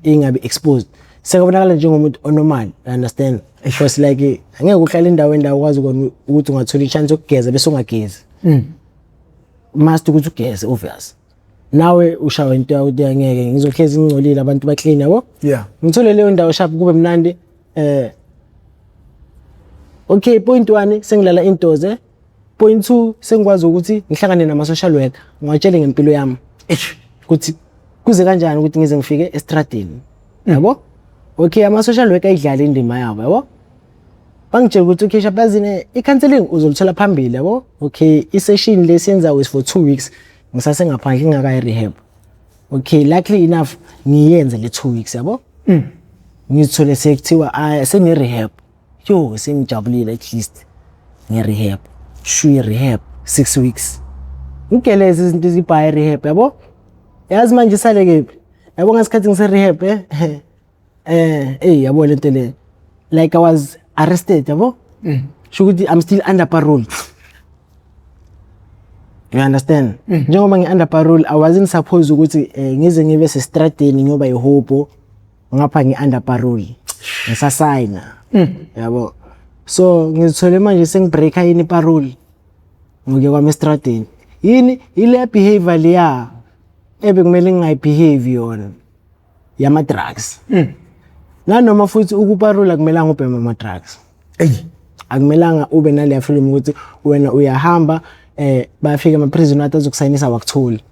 ingabi exposed, sekubonakala njengomuntu onormal, you understand? Because like angeke uhlale endaweni la ukwazi kona ukuthi ungathola i-chance yokugeza bese ungagezi. Must ukuthi ugeze, obvious, nawe ushawa into yakuthi angeke ngizohlezi ngingcolile, abantu ba-clean, yabo. Ngithole leyo ndawo sharp, kube mnandi. Okay, point 1, sengilala indoors. Point 2, sengikwazi ukuthi ngihlangane nama social worker, ngiwatshele ngempilo yami ukuthi kuze kanjani ukuthi ngize ngifike estradini, yabo. Okay, ama social worker ayidlala indima yabo, yabo, bangitshela ukuthi okay sharp, yazini, i-counseling uzolithola phambili, yabo. Okay, i-session lesiyenzayo is for 2 weeks, ngisasengaphandle ngingakayi rehab. Okay, luckily enough ngiyenze le 2 weeks, yabo, ngizithole sekuthiwa ay sengine-rehab. Yo, sengijabulile, at least nge-rehab, shuyi rehab 6 weeks, ngigeleze izinto ezibhaye rehab, yabo. Yazi manje isale kephi, yabo, ngasikhathi ngise-rehab, ey, yabo, lento le, like I was arrested, yabo, sho ukuthi I'm still under parole, you understand? Njengoba ngi-under parole, I wasn't supposed ukuthi ngize ngibe sestradeni ngiyoba yihobo ngapha ngi-under parole, ngisasayina, yabo. So ngizithole manje sengibreaka yini parole ngokuya kwami estradeni, yini ile behavior leya ebekumele ngingayibehave yona yama-drugs. Nanoma futhi ukuparula kumelanga ubheme ama-drugs. Akumelanga ube naleya freedom ukuthi wena uyahamba, bayafika ama-prison athi azokusayinisa, wakutholi,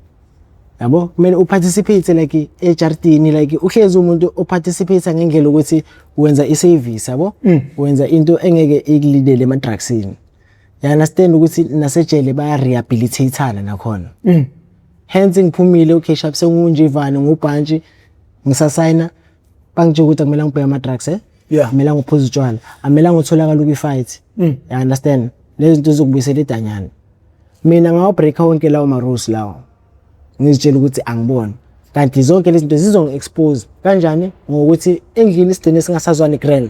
yabo. Kumele uparticipate like ejardini, like uhlezi umuntu oparticipate ngendlela ukuthi wenza i-service, yabo, wenza into engeke ikulidele ema-drugsini. You understand ukuthi nasejele baya-rehabilitate-ana nakhona. Hence ngiphumile, okay sharp, sengunjivane ngubhantshi, ngisasayina, bangitshela ukuthi akumelanga ngibheke ama-drugs, akumelanga uphuze utshwala, akumelanga utholakala ukwi-fight, you understand? Lezi zinto zokubuyisela idanyana. Mina ngawabreaka wonke lawo ma-rules lawo, ngizitshela ukuthi angiboni kanti zonke lezi zinto zizongi-expose kanjani, ngokuthi endlini sigcine singasazwani grand,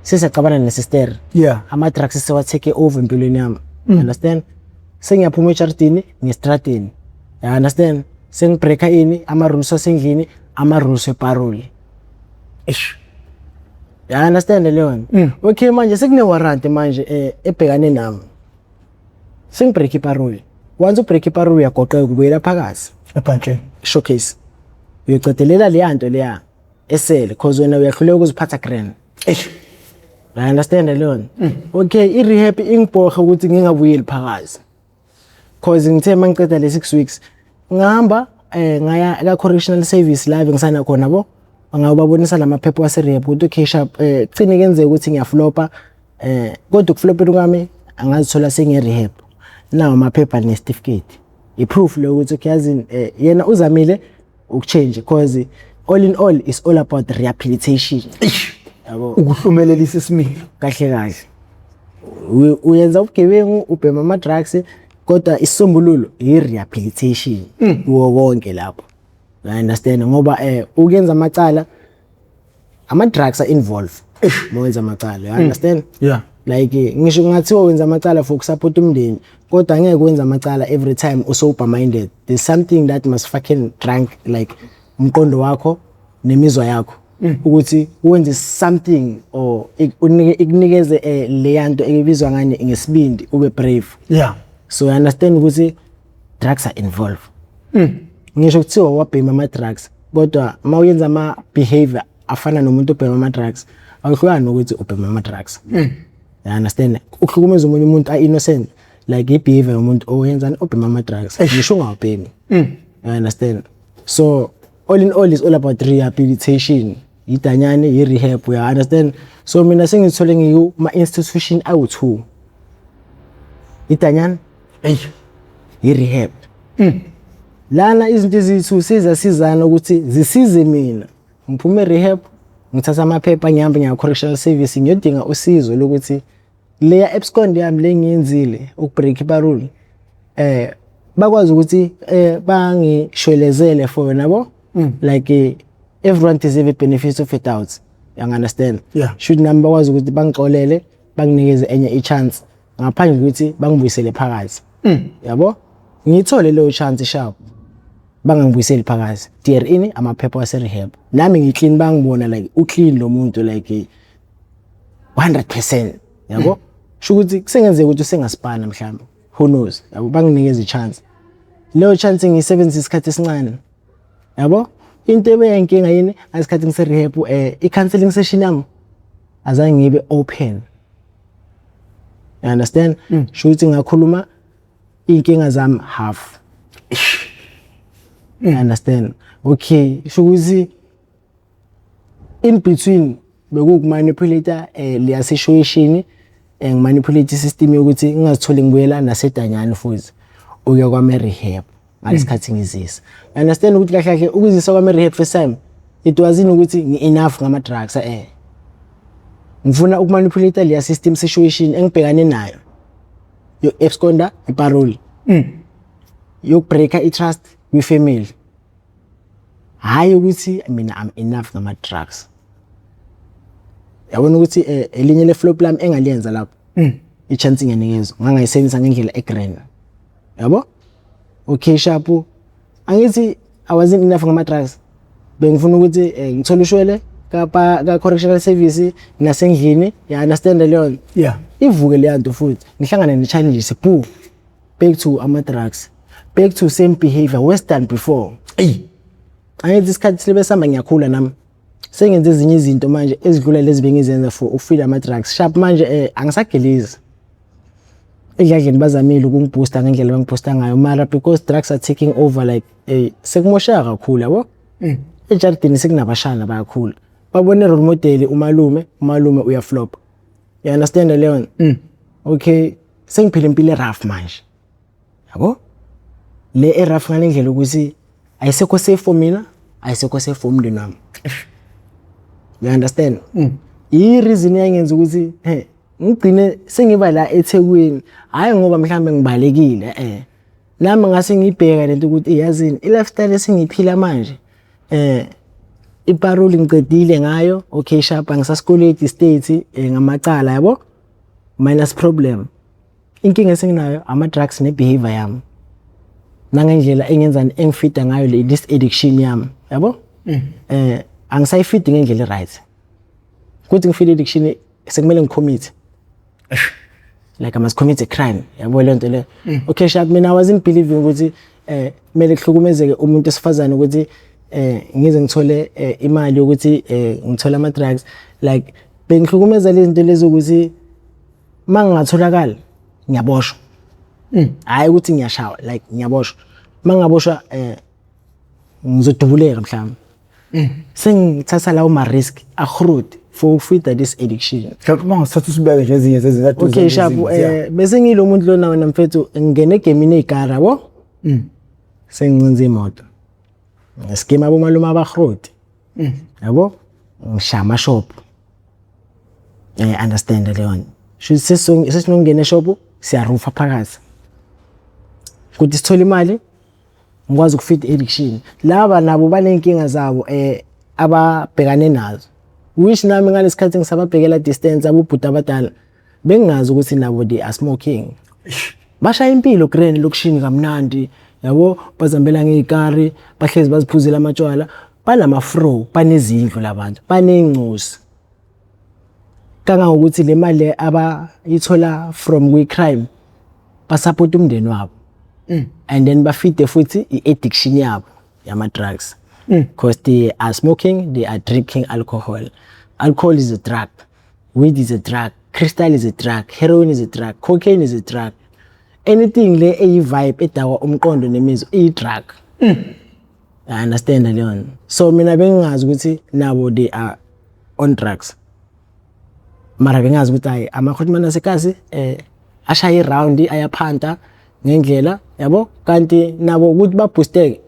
sesiyacabana nesister. Ama-drugs sewa-take over empilweni yami, you understand? Sengiyaphuma ejardini ngestradini, you understand? Sengibreaka ini ama-rules wasendlini, ama-rules weparole. You understand leyo nto? Okay, manje sekune-warrant manje ebhekane nami, sengibreak iparole. Once ubreak iparole uyagoqeka, ubuyela phakathi. Ebhantsheni. Showcase uyocedelela leya nto leya esele, cause wena uyahluleka ukuziphatha grand. You understand leyo nto? Okay, i-rehab ingibhohe ukuthi ngingabuyeli phakathi, cause ngithe mangiceda le 6 weeks ngahamba, ngaya ka correctional service la bengisana khona, yabo, ngawubabonisa lamaphepha wase rehab ukuthi okay sharp, kucine kenzeka ukuthi ngiyaflopa, kodwa ukuflopela kwami angazithola sengiye rehab, nawo amaphepha ne certificate, i-proof lokuthi okay, yazi, yena uzamile ukuchange, cause all in all is all about rehabilitation, yabo. Ukuhlumelelisa isimilo. Kahle kahle uyenza ubugebengu, ubhema ama-drugs, kodwa isisombululo i-rehabilitation kuwo konke lapho, you understand? Ngoba ukuyenza amacala, ama-drugs are involved uma wenza amacala, you understand? Yeah. Like ngisho kungathiwa wenza amacala for ukusupport umndeni, kodwa angeke wenza amacala every time usober minded. There's something that must fucking drunk, like umqondo wakho nemizwa yakho, ukuthi wenze something or ikunikeze leya nto ebizwa ngani ngesibindi, ube brave. So you understand ukuthi drugs are involved. Ngisho kuthiwa wabhema ama-drugs, kodwa uma uyenza ama-behavior afana nomuntu obhema ama-drugs, awuhlukani nokuthi ubhema ama-drugs. You understand? Ukuhlukumeza omunye umuntu a-innocent, like i-behavior yomuntu owenzani, obhema ama-drugs, ngisho ungawubhemi. You understand? So all in all, is all about rehabilitation, idanyane, i-rehab, you understand? So mina sengithole ngiku-ma-institution awu-two, idanyane, i-rehab. Lana izinto eziyi-two seziyasizana ukuthi zisize mina ngiphume e-rehab, ngithatha amaphepha, ngihambe ngiya correctional service, ngiyodinga usizo lokuthi leya abscond yami le ngiyenzile, ukubreak iparole, bakwazi ukuthi bangishwelezele for nabo, like everyone deserve a benefit of a doubt, you understand? Yeah. Should nami bakwazi ukuthi bangixolele, banginikeze enye i-chance ngaphandle kokuthi bangibuyisele phakathi, yabo. Ngiyithole leyo chance, sharp, bangangibuyiseli phakathi. DR ini amaphepha wase rehab, nami ngiclean, bangibona like uclean lo muntu, like 100%, yabo. Sho ukuthi kusengenzeka ukuthi usengasipana mhlawumbe, who knows, yabo. Banginikeza i-chance, leyo chance ngiyisebenzisa isikhathi esincane, yabo. Into ebeyinkinga yini ngesikhathi ngise rehab, i-counseling session yami azange ngibe open, you understand? Sho ukuthi ngakhuluma iy'nkinga zami half, you understand? Okay, sho ukuthi in between bekukumanipulate leya situation, ngimanipulate isystem yokuthi ngingazitholi ngibuyela nasedanyane futhi ukuya kwami rehab ngalesikhathi ngizisa. You understand ukuthi kahle kahle ukuzisa kwami rehab first time, it wasn't ukuthi ngi-enough ngama-drugs, ngifuna ukumanipulate leya system situation engibhekane nayo yo-absconda iparole, yokubreaka i-trust kwi-family, hhayi ukuthi mina I'm enough ngama-drugs. Yabona ukuthi elinye le-flop lami engaliyenza lapho, i-chance ngiyanikezwa, ngangayisebenzisa ngendlela egrand, yabo. Okay, sharp, angithi I wasn't enough ngama-drugs, bengifuna ukuthi ngithole ushwele kapa ka-correctional service nasendlini, ya understand leyo nto? Yeah. Ivuke leya nto futhi, ngihlangane ne-challenges, boo, back to ama-drugs, back to same behavior, worse than before. Eyi. Angithi isikhathi sibe sihamba, ngiyakhula nami, sengenze ezinye izinto manje ezidlula lezi bengizenza for ukufila ama-drugs. Sharp, manje angisagelezi edladleni. Bazamile ukungiboosta ngendlela abangiboosta ngayo, mara because drugs are taking over, like sekumosheka kakhulu, yabo. Ejardini sekunabashana bayakhula, babone role model umalume, umalume uyaflop, you understand leyo nto? Okay, sengiphila impilo erough manje, yabo, le erough ngale ndlela ukuthi ayisekho safe for mina, ayisekho safe for umndeni wami, you understand? I-reason yangenza ukuthi he ngigcine sengiba la eThekwini, hayi ngoba mhlambe ngibalekile, nami ngase ngiyibheka lento ukuthi yazini i-lifestyle esengiyiphila manje, iparole ngicedile ngayo, okay, sharp, angisasikweleti state ngamacala, yabo, minus problem. Inkinga esenginayo ama-drugs ne-behavior yami nangendlela engenzani, engifida ngayo le this addiction yami, yabo. Angisayifidi ngendlela e-right kuthi ngifile addiction, sekumele ngicommit, like I must commit a crime, yabo le nto le. Okay, sharp, mina I wasn't believing ukuthi kumele kuhlukumezeke umuntu esifazane ukuthi ngize ngithole imali yokuthi ngithole ama drugs. Like bengihlukumeza lezi zinto lezi ukuthi mangingatholakala ngiyaboshwa, hayi ukuthi ngiyashawa, like ngiyaboshwa, mangingaboshwa ngizodubuleka mhlawumbe. Sengithatha lawo ma risk ahrud for ukufida this addiction. Mhlawumbe uma ngasithatha usibeke nje ezinye zezinto. Okay, sharp, bese ngilo muntu lona wena mfethu, ngingena egemini ey'kara, yabo, sengincinza imoto, ngiskima abomalume abahrodi, yabo, ngishaya amashop, understand leyo nto? Shuthi sesinongena eshop, siyarufa phakathi ukuthi sithole imali, ngikwazi ukufit addiction. Laba nabo baney'nkinga zabo ababhekane nazo, which nami ngalesikhathi ngisababhekela distance abobhuti abadala, bengingazi ukuthi nabo they are smoking, bashaya impilo grand elokishini kamnandi, yabo, bazihambela ngey'kari, bahlezi baziphuzela amatshwala, banama-fro, banezindlu labantu, baney'ncosi, kangangokuthi le mali le abayithola from kwi-crime basupport umndeni wabo and then bafide futhi i-addiction yabo yama-drugs, because they are smoking, they are drinking alcohol. Alcohol is a drug, weed is a drug. Crystal is a drug, heroin is a drug, cocaine is a drug. Anything le eyi-vibe edakwa umqondo nemizwa iyi-drug. I understand leyo nto. So mina bengingazi ukuthi nabo they are on drugs. Mara bengazi ukuthi hayi, amakhotmani asekasi ashaya i-round, ayaphanta ngendlela yabo, kanti nabo ukuthi ba-boosteke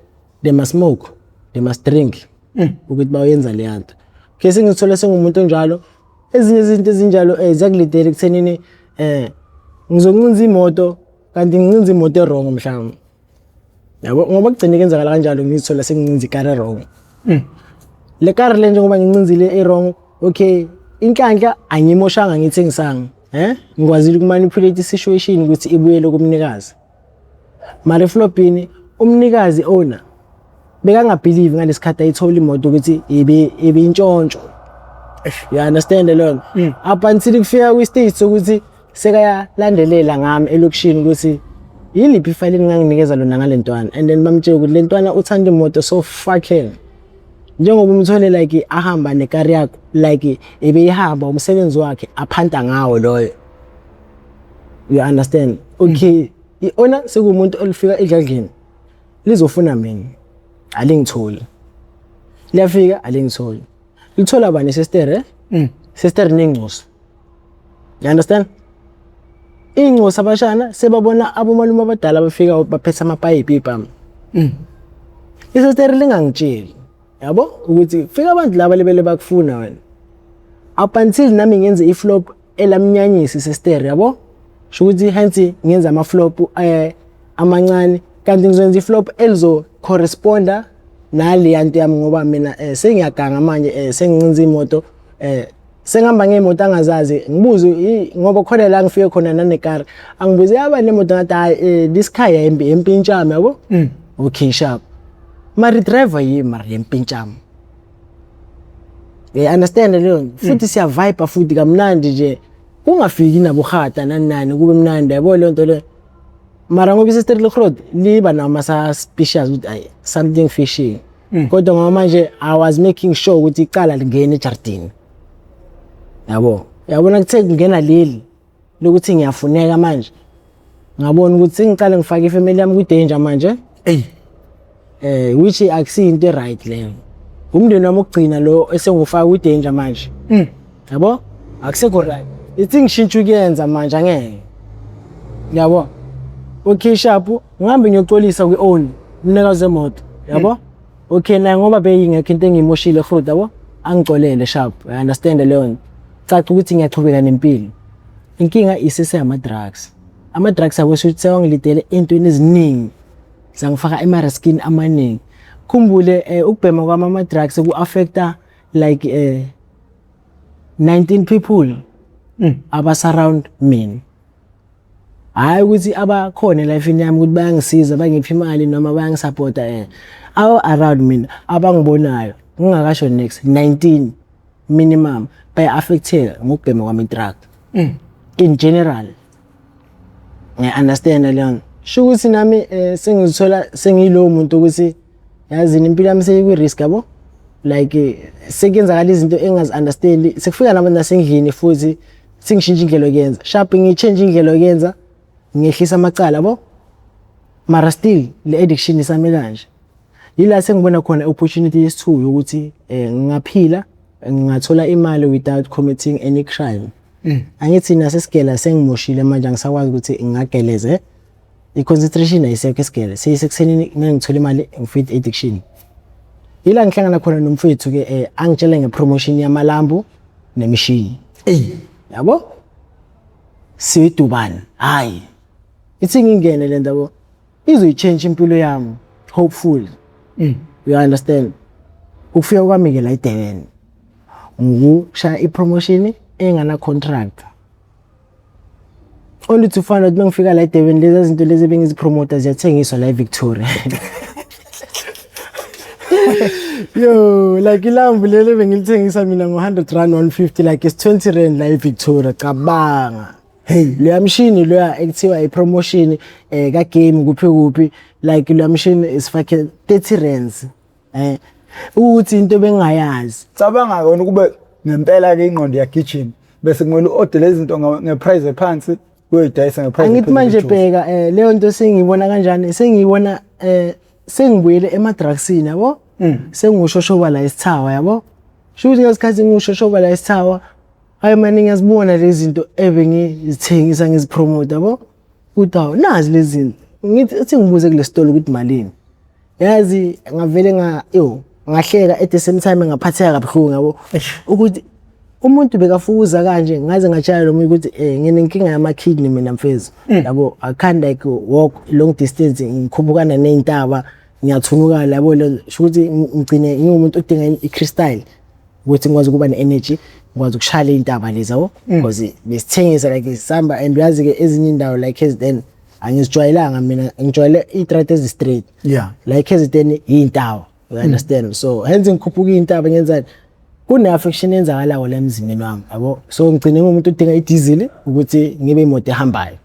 they must smoke, they must drink ukuthi bayenza leya nto. Okay, sengithole sengumuntu onjalo. Ezinye izinto ezinjalo ziyakulidela ekuthenini ngizoncinza imoto, kanti ngincinza imoto e-wrong mhlawumbe, yabo, ngoba kugcine kenzakala kanjalo, ngizithola sengincinza ikari e-wrong. Le kari le, njengoba ngincinzile e-wrong, okay, inhlanhla angiyimoshanga, ngiyithengisanga, ngikwazile uku-manipulate i-situation ukuthi ibuyele kumnikazi. Mara eflopini umnikazi, owner, bekanga-believe ngalesikhathi ayithola imoto ukuthi ibe ibintshontsho, you understand leyo nto, up until kufika kwi-stage sokuthi sekayalandelela ngami elokishini ukuthi yiliphi ifayile enginganginikeza lona ngale ntwana, and then bamtshela ukuthi le ntwana uthanda imoto so fucking njengoba umthole like ahamba nekari yakho, like ebeyihamba umsebenzi wakhe aphanta ngawo loyo, you understand? Okay, i-owner sekuwumuntu olifika edladleni lizofuna mina, alingitholi, liyafika alingitholi, lithola bani? Sister, sister nengcosi, you understand? Ingcosi abashana sebabona abomalume abadala bafika baphethe amapayipi ibhamu. Isister lingangitsheli, yabo, ukuthi fika abantu laba lebele bakufuna wena, up until nami ngenze i-flop elamnyanyisa isister, yabo, sho ukuthi hence ngenza ama-flop amancane, kanti ngizokwenza i-flop elizo corresponda naleya nto yami, ngoba mina sengiyaganga manje, sengincinza imoto, sengihamba ngemoto angazazi. Ngibuze ngoba khona la ngifike khona nanekari, angibuze yaba nemoto, ngathi hayi, this car yempintshami, yabo. Okay, sharp, mari driver yimi, mari yempintshami, you understand leyo nto? Futhi siya vibe futhi kamnandi nje, kungafiki nabohata nani nani, kube mnandi, yabo, leyo nto leyo. Mara ngoba isister legrod liba nama suspicious ukuthi ay, something fishy, kodwa ngoba manje I was making sure ukuthi icala lingena ejardini, yabo, yabona, kuthe kungena leli lokuthi ngiyafuneka manje, ngabona ukuthi sengicale ngifake ifamily yami kwi-danger manje. Ey. Which akusiyinto e-right leyo, umndeni wami okugcina lo esengufaka kwi-danger manje, yabo, akusekho right. Ithi ngishintsha ukuyenza manje, angeke, yabo. Okay, sharp, ngihambe ngiyoxolisa kwi-owner, umnikazi wemoto, yabo. Okay, naye ngoba beyingekho into engiyimoshile futhi, yabo, angicolele, sharp, I understand leyo nto, caca ukuthi ngiyachubeka nempilo. Inkinga iseseyama-drugs, ama-drugs awesho ukuthi sewangilidele ey'ntweni eziningi, zangifaka ema-riskini amaningi. Khumbule ukubhema kwami ama-drugs ku-affecta like 19 people aba-surround mina, hhayi ukuthi abakhona elifini yami ukuthi bayangisiza, bangipha imali noma bayangisapota, aba around mina abangibonayo ngingakasho next, 19 minimum baya-affecteka ngokubhema kwami i-drug in general. Ngiya-understand leyo nto, sho ukuthi nami sengizithola sengiyilowo muntu ukuthi yazini impilo yami seyikwi-risk, yabo, like sekuyenzakala izinto engazi-understandi, sekufika nabantu nasendlini futhi sengishintsha indlela yokuyenza, sharp, ngi-change indlela yokuyenza, ngehlisa amacala, yabo, mara still le addiction isame kanje. Yila sengibona khona opportunity yesithu yokuthi ngingaphila, ngingathola imali without committing any crime. Angithi nasesigela sengimoshile manje, angisakwazi ukuthi ngingageleze, i-concentration ayisekho esigele, seyisekusenini kumele ngithole imali ngifit addiction. Yila ngihlangana khona nomfethu ke, angitshela nge-promotion yamalambu nemishini. Ey. Yabo, siyidubane, hayi, ithi ngingene le ndabo izoyi-change impilo yami, hopefully, you understand? Ukufika kwami ke la eDurban ngokushaya i-promotion engana contract, only to find out mengifika la eDurban lezi zinto lezi bengizipromota ziyathengiswa la eVictoria. Yo, like ilambu leli bengilithengisa mina ngo-100 rand, 150, like it's 20 rand la eVictoria, cabanga. Hey, leya mshini loya ekuthiwa i-promotion ka game kuphi kuphi, like leya mshini is fucking 30 rands, ukuthi into bengayazi. Cabanga wena kube ngempela ke ingqondo iyagijima. Bese kumele u-order lezi zinto ngeprice ephansi uyoyidayisa ngeprice. Angithi manje bheka leyo nto sengiyibona kanjani, sengiyibona sengibuyele ema-drugsini yabo, sengiwushoshoba la esithawa yabo. Sho ukuthi ngesikhathi ngiwushoshoba la esithawa, hayi mani, ngiyazibona lezi zinto ebengizithengisa ngizipromote yabo, ukuthi hawu, nazi lezi zinto. Ngithi uthi ngibuze kule sitolo ukuthi malini, yazi ngavele nga yo ngahleka, at the same time ngaphatheka kabuhlungu yabo, ukuthi umuntu bekafukuza kanje. Ngaze ngatshela lo muntu ukuthi nginenkinga yama-kidney mina mfethu yabo, I can't like walk long distance, ngikhuphukana ney'ntaba ngiyathunukala yabo. Le sho ukuthi ngigcine ngiwumuntu odinga i-crystal ukuthi ngikwazi ukuba ne-energy, ngikwazi ukushaya iy'ntaba lezi yabo, because besithengisa like sihamba, and uyazi-ke ezinye iy'ndawo like KZN angizijwayelanga mina, ngijwayele iy'trati ezi-straight. La KZN iy'ntaba, you understand? So hence ngikhuphuka iy'ntaba, ngenzani, kune-affection eyenzakalayo la emzimbeni wami yabo. So ngigcine ngumuntu odinga idizili ukuthi ngibe imoto ehambayo.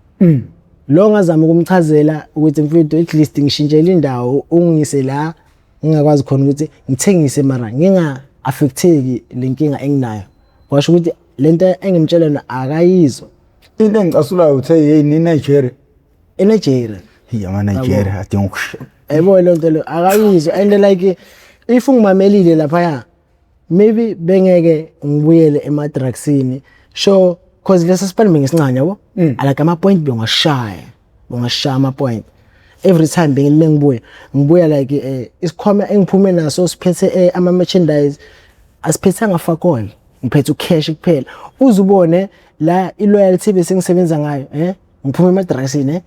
Lo ngazama ukumchazela ukuthi mfethu, at least ngishintshele indawo, ungise la ngingakwazi khona ukuthi ngithengise mara nginga-affecteki le nkinga enginayo. Kwasho ukuthi lento engimtshela yona akayizwa. Into engicasulayo uthe hey, ni Nigeria. ENigeria. Hey, ama Nigeria adinga ukusha. Yabo leyo nto leyo akayizwa, and like if ungimamelile laphaya, maybe bengeke ngibuyele ema-drugsini, sure, cause lesa sipani bengisincane yabo, like ama-point bengashaya, bengashaya ama-point every time. Bengithi mengibuya, ngibuya like isikhwama engiphume naso siphethe ama-merchandise, asiphethanga fakol, ngiphethe ucash kuphela. Uze ubone la i-loyalty bese ngisebenza ngayo, ngiphume ema-drugsini,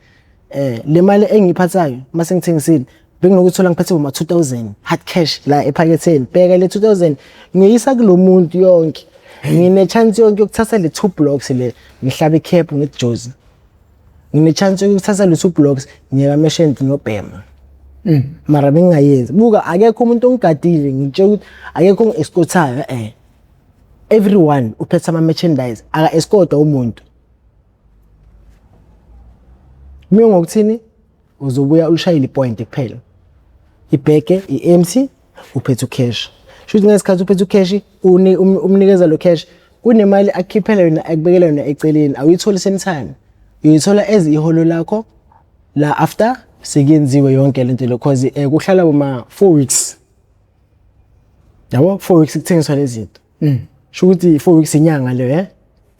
le mali engiyiphathayo mase ngithengisile, benginokuthola ngiphethe boma 2000 hard cash la ephaketheni. Bheka le 2000 ngiyisa kulo muntu yonke, ngine chance yonke yokuthatha le two blocks le, ngihlabe icap ngithi Jozi. Ngine chance yokuthatha le two blocks ngiye kaMeshent ngiyobhema, mara bengingayenzi. Buka, akekho umuntu ongigadile, ngitshela ukuthi akekho ongi-escortayo. Everyone uphethe ama-merchandise, aka-escortwa umuntu. Mina ngokuthini, uzobuya ulishayile ipoint kuphela, ibheke i-empty, uphethe ucash. Shuthi ngesikhathi uphethe ucash, umnikeza lo cash, kunemali akukhiphela yona, akubekela yona eceleni. Awuyitholi same time, uyithola as iholo lakho la after sekuyenziwe yonke lento le, cause kuhlala boma 4 weeks yabo, 4 weeks kuthengiswa lezi zinto. Sho ukuthi 4 weeks inyanga leyo.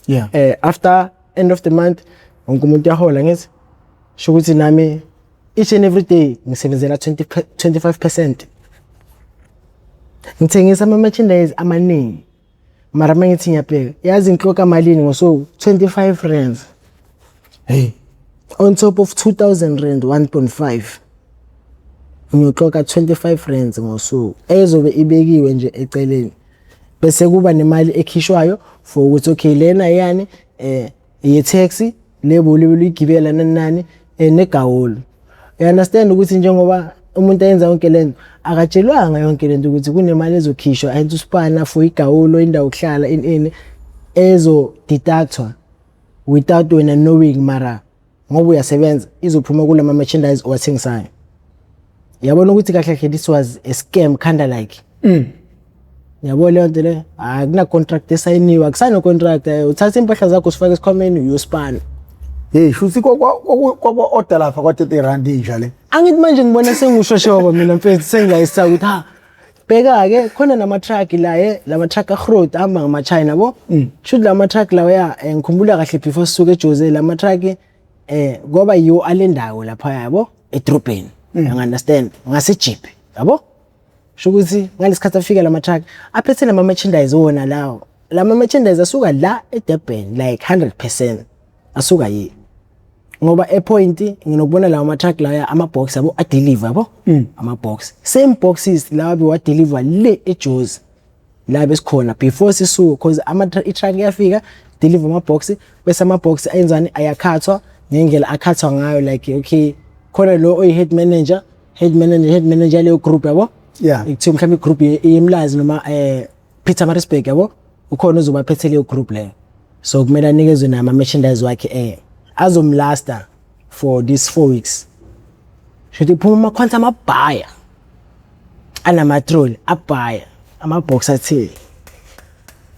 Yeah. After end of the month wonke umuntu uyahola. Ngithi sho ukuthi nami each and every day ngisebenzela 20 25%, ngithengisa ama merchandise amaningi, mara mangithi ngiyabheka, yazi ngihloka malini ngosuku? 25 rands. Hey. On top of 2000 rand, 1.5, ngiyoxoka 25 rands ngosuku ezobe ibekiwe nje eceleni, bese kuba nemali ekhishwayo for ukuthi okay, lena yani ye taxi lebo ligibela nani nani, negawulu. You understand ukuthi njengoba umuntu ayenza yonke lento, akatshelwanga yonke lento ukuthi kunemali ezokhishwa ayenza usipana for igawulo, indawo yokuhlala, ini ini, ezo deductwa without wena knowing, mara ngoba uyasebenza izophuma kulama merchandise owathengisayo. Yabona ukuthi kahle kahle this was a scam kinda like. Yabo leyo nto le, akuna contract esayiniwe, akusayina contract, uthatha impahla zakho usifake esikhwameni, uyospana. Hey, shuthi kwa order lapha kwa 30 rand inja le. Angithi manje ngibona sengushoshoba mina mfethu, sengiyayisa ukuthi ha, bheka ke khona nama truck la, lama truck agroot ahamba ngama China yabo. Shuthi lama truck lawa ya, ngikhumbula kahle before sisuke eJozi, lama truck ngoba yiwo alendawo lapha yabo edrobheni, you understand, ngase jeep yabo. Sho ukuthi ngalesikhathi afika lama truck aphethe lama merchandise wona lawo, lama merchandise asuka la eDurban, like 100% asuka yini, ngoba epoint nginokubona lawa ama-truck lawa, ama-box yabo adeliver yabo, ama-box, same boxes lawa bewadeliver le eJozi la besikhona before sisuka, cause ama i-truck iyafika, deliver ama-box, bese ama-box ayenzani, ayakhathwa ngendlela akhathwa ngayo, like okay, khona lo oyi-head manager, head manager, head manager leyo group yabo. Kuthiwa mhlawumbe igroup yeMlazi noma Pietermaritzburg yabo, ukhona ozoba phethe leyo group leyo, so kumele anikezwe nama merchandise wakhe azomlasta for this 4 weeks. Shuthi phuma amakhwanti amabhaya anama trolley abhaya ama-box athile.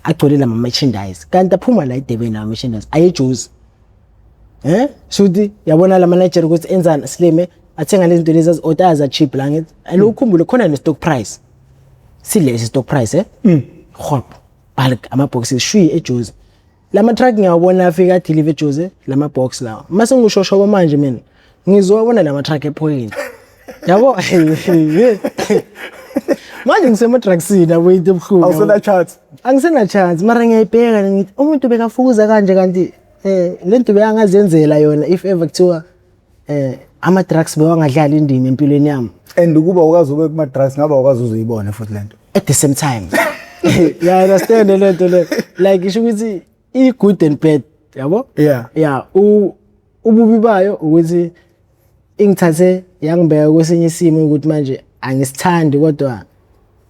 Agcwele lama merchandise, kanti aphuma la eDurban lama merchandise ayeJozi. Shuthi yabona lama Nigeria ukuthi enzani silime, athenga lezi zinto lezi azi-order za cheap la ngithi. And ukhumbule khona ne stock price. Silesi stock price Hop. Bulk ama boxes shwi eJozi. Lama truck ngiyawabona afika adeliver eJozi lama box lawa. Mase ngishoshoba manje mina ngizowabona lama truck ephoyini. Yabo, manje ngisema-drugsini, yabo, into ebuhlungu. Awusena chance. Angisena chance, mara ngiyayibheka ngithi umuntu bekafukuza kanje, kanti lento bekangazenzela yona if ever kuthiwa ama drugs bewangadlali indima empilweni yami. And ukuba ukazi ube kuma drugs, ngaba ukazi uzoyibona futhi lento. At the same time, yeah, understand lento le, like isho ukuthi i good and bad, yabo. Yeah, ububi bayo ukuthi ingithathe yangibeka kwesinye isimo ukuthi manje angisithandi, kodwa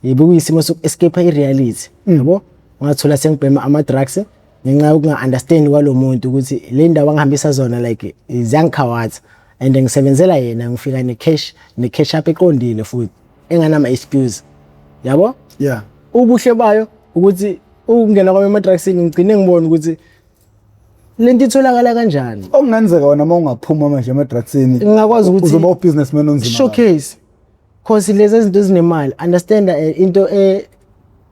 yebo, kuyisimo soku-escape i-reality, yabo. Ngathola sengibhema ama-drugs ngenxa yokunga-understand kwalo muntu ukuthi le ndawo angihambisa zona like ziyangikhawatha, and ngisebenzela yena, ngifika ne-cash, ne-cash up eqondile futhi enganama-excuse, yabo. Ubuhle bayo ukuthi ukungena kwami ema-drugsini ngigcine ngibona ukuthi lento itholakala kanjani. Okungenzeka wena uma ungaphuma manje ema-drugsini, Ngingakwazi ukuthi uzoba u-businessman onzima. Showcase, cause lezi zinto ezinemali, understand, into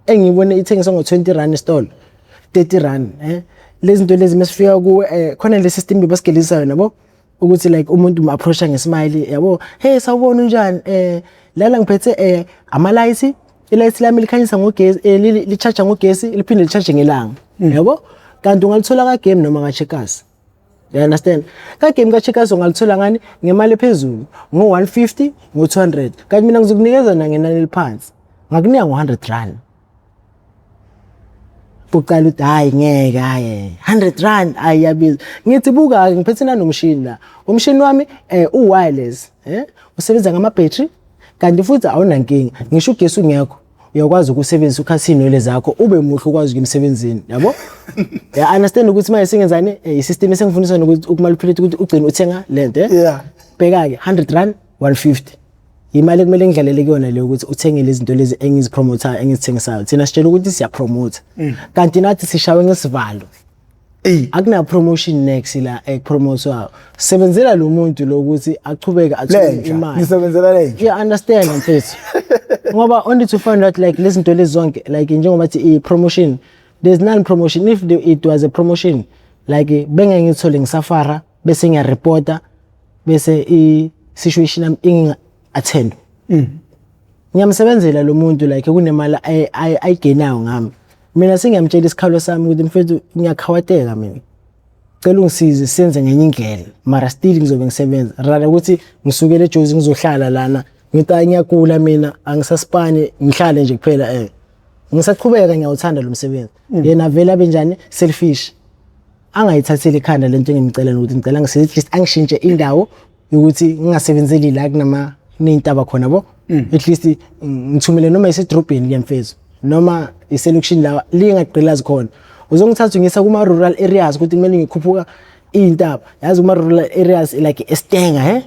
engiyibone ithengiswa ngo-20 rand esitolo, 30 rand, lezi zinto lezi mesifika kuwe, khona le system bebasigelisayo nabo ukuthi like umuntu um-approacha ngesmile, yabo, "Hey, sawubona, unjani? Lana ngiphethe ama-lights, i-light lami likhanyisa ngogesi, li-charge ngogesi, liphinde li-charge ngelanga," yabo. Kanti ungalithola ka-Game noma ka-Checkers, you understand? Ka-Game, ka-Checkers ungalithola ngani? Ngemali ephezulu, ngo-150, ngo-200, kanti mina ngizokunikeza na ngenani eliphansi, ngakunika ngo-100 rand. Uqala uthi, "Hayi, ngeke, hayi, 100 rand, hayi, iyabiza." Ngithi, "Buka-ke, ngiphethe nanomshini la, umshini wami u-wireless, usebenza ngama-battery, kanti futhi awunankinga, ngisho ugesi ungekho uyakwazi ukusebenzisa, ukhathe iy'nwele zakho, ube muhle, ukwazi ukuya emsebenzini," yabo. Ya, understand ukuthi manje sengenzani, i-system esengifundisa nokuthi ukumanipulate ukuthi ugcine uthenga lento. Bheka-ke, 100 rand, 150, imali ekumele ngidlalele kuyona leyo ukuthi uthenge lezi zinto lezi engizipromothayo, engizithengisayo. Thina sitshela ukuthi siyapromotha, kanti nathi sishawe ngesivalo. Ey. Akuna promotion next la ekupromotwayo, sebenzela lo muntu lo ukuthi achubeke athole Lenja. imali. Nisebenzela lenja. Yeah, understand, mfethu, ngoba only to find out like lezi zinto lezi zonke, like njengoba thi i-promotion, there's none promotion. If it was a promotion, like bengeke ngithole ngisafara bese ngiyareporta, bese i-situation yami inginga-attend. Ngiyamsebenzela lo muntu, like kunemali ayigenayo ngami. Mina sengiyamtshela isikhalo sami ukuthi, "Mfethu, ngiyakhawateka mina, cela ungisize senze ngenye indlela, mara still ngizobe ngisebenza rather ukuthi ngisukele eJozi ngizohlala lana." Ngithi, "Hayi, ngiyagula mina, angisaspani, ngihlale nje kuphela, ngisaqhubeka, ngiyawuthanda lo msebenzi." Yena vele abe njani, selfish, angayithatheli ekhanda lento engimcela ukuthi ngicela ngisize, at least angishintshe indawo yokuthi ngingasebenzeli la kunama ney'ntaba khona bo, at least ngithumele noma isedrobheni ke mfethu, noma iselokishini la lingagqilazi khona. Uzongithatha ungisa kuma-rural areas ukuthi kumele ngikhuphuka iy'ntaba, yazi, kuma-rural areas like eStanger,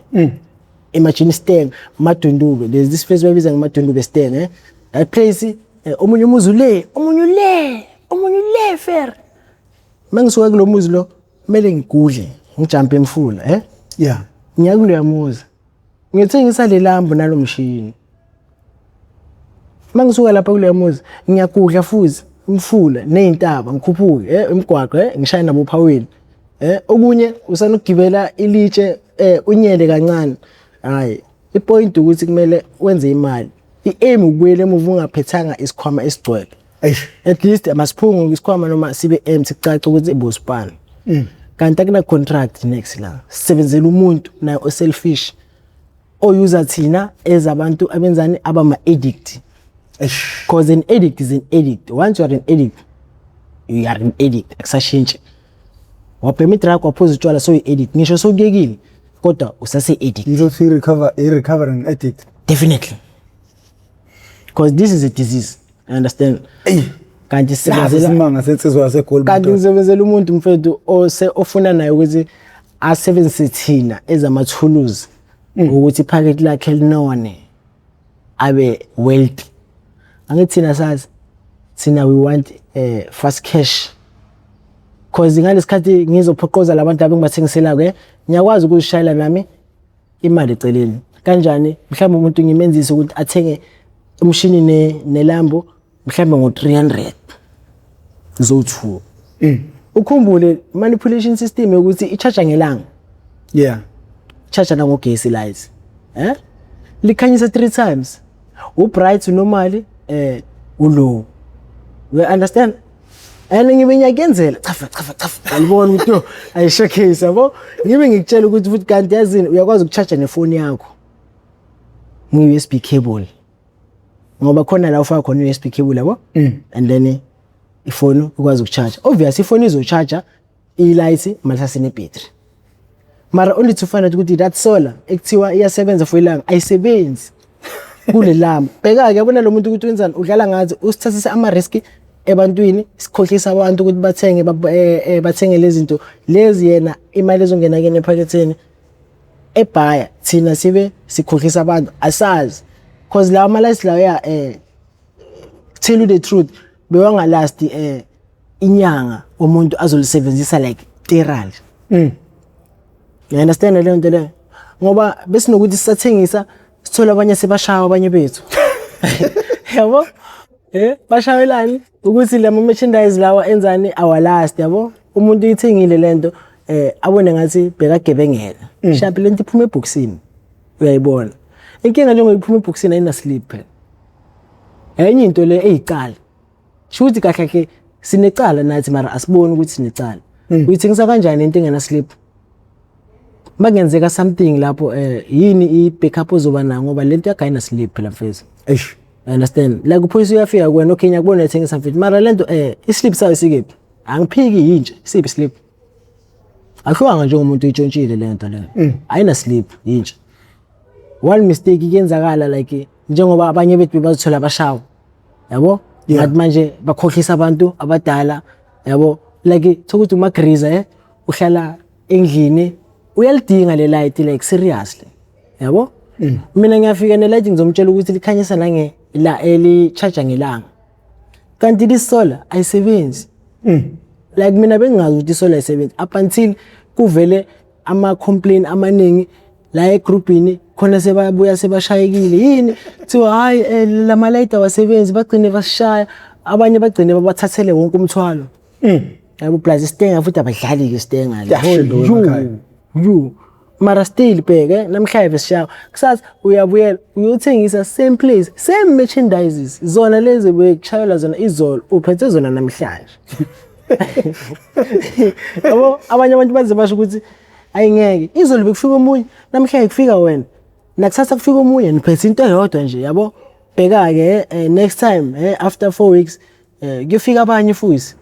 imagine Stanger, Madundube, there's this place bayibiza ngeMadundube Stanger, that place, omunye umuzi ule, omunye ule, omunye ule fair. Mangisuka kulo muzi lo kumele ngigudle, ngijampe emfula, ngiya kuloya muzi, ngithengisa le lambu nalomshini. Mangisuka lapha kuloya muzi ngiyagudla futhi umfula ney'ntaba, ngikhuphuke imigwaqo, ngishaye nabo phawini, okunye usanukugibela ilitshe, unyele kancane. Hayi, ipoint ukuthi kumele wenze imali, i-aim ukubuyela emuva ungaphethanga isikhwama esigcwele. Eish. At least masiphunguke isikhwama noma sibe empty, kucace ukuthi ibosipana, kanti akuna contract next la. Sisebenzela umuntu naye oselfish, oyuza thina ezabantu abenzani, abama addict. Eish. Because an addict is an addict. Once you are an addict, you are an addict, akusashintshi. Wabhema idrug, waphuza utshwala, so yi-addict. Ngisho sowukuyekile, kodwa usase-addict. Ngizothi recover, i-recovering addict. Definitely, because this is a disease, you understand? Ey. Kanti Nazi sisebenzela isimanga sensizwa yaseGoli. Kanti ngisebenzela umuntu, mfethu, ose ofuna naye ukuthi asebenzise thina ezamathuluzi ukuthi iphakethe lakhe linone, abe wealthy. Angithi thina sazi, thina we want Fast cash, cause ngalesikhathi ngizophoqoza labantu abengibathengisela ke, ngiyakwazi ukuzishayela nami imali eceleni. Kanjani? Mhlawumbe umuntu ngimenzise ukuthi athenge umshini nelambu mhlawumbe ngo-300 zo-2. Ukhumbule manipulation system yokuthi i-charge ngelanga, charge nangogesi lights, likhanyisa 3 times, ubright, unormal, ulow, you understand? And ngibe ngiyakuyenzela, chafa chafa chafa, alibona ukuthi yo, ayi-showcase, yabo. Ngibe ngikutshela ukuthi futhi kanti yazini, uyakwazi ukucharge nefoni yakho nge-USB cable, ngoba khona la ufaka khona i-USB cable, yabo, and then ifoni ukwazi ukucharge. Obvious, ifoni izocharge i-light malisasene-battery, mara only to find out ukuthi that solar ekuthiwa iyasebenza for ilanga ayisebenzi kule lamba. Bheka-ke, yabona lo muntu ukuthi wenzani, udlala ngathi, usithathise ama-risk ebantwini, sikhohlisa abantu ukuthi bathenge, bathenge lezi zinto lezi, yena imali ezongena kuyena ephaketheni ebhaya, thina sibe sikhohlisa abantu, asazi, cause lawa ama-lights lawa ya, tell you the truth, bewangalasti inyanga umuntu azolisebenzisa like thoroughly. You understand leyo nto leyo? Ngoba besinokuthi sisathengisa, sithola abanye sebashaya abanye bethu, yabo, bashayelani ukuthi lama merchandise lawa enzani, awalast, yabo. Umuntu uyithengile lento, abone ngathi bekagebengela sharp, lento iphuma ebhokisini, uyayibona inkinga, njengoba iphuma ebhokisini ayina slip phela. Enye into le eyicala, sho ukuthi kahle kahle sinecala nathi, mara asiboni ukuthi sinecala. Uyithengisa kanjani into engena slip? Makungenzeka something lapho, yini i-backup ozoba nayo? Ngoba lento yakho ayina slip phela, mfethu. Eish. You understand? Like uphoyisa uyafika kuwena, okay, ngiyakubona uyayithengisa mfethu, mara lento islip sayo sikephi? Angiphiki, yintsha, isiphi slip? Akuhlukanga njengomuntu uyitshontshile lento leyo, ayina slip, yintsha. One mistake kuyenzakala, like njengoba abanye bethu bebazithola bashawa, yabo. Ngathi manje bakhohlisa abantu abadala, yabo, like thokuthi umagriza uhlala endlini, uyalidinga le light, like seriously, yabo. Mina ngiyafika ne light, ngizomtshela ukuthi likhanyisa nange la eli-charge ngelanga, kanti lisolar ayisebenzi. Like mina bengingazi ukuthi isolar ayisebenzi up until kuvele ama-complain amaningi la egrupini khona, sebabuya sebashayekile, yini, kuthiwa hayi, lama light awasebenzi, bagcine basishaya abanye, bagcine babathathele wonke umthwalo, yabo. Plus isitenga futhi, abadlali-ke isitenga le. Kuyashinda emakhaya. Yu mara still bheke, namhlanje besishaya, kusasa uyabuyela uyothengisa same place, same merchandises, zona lezi bekushayelwa zona izolo, uphethe zona namhlanje, yabo. Abanye abantu baze basho ukuthi ayingeke, izolo bekufika omunye, namhlanje kufika wena, nakusasa kufika omunye, niphethe into eyodwa nje, yabo. Bheka-ke, next time, after 4 weeks, kuyofika abanye futhi,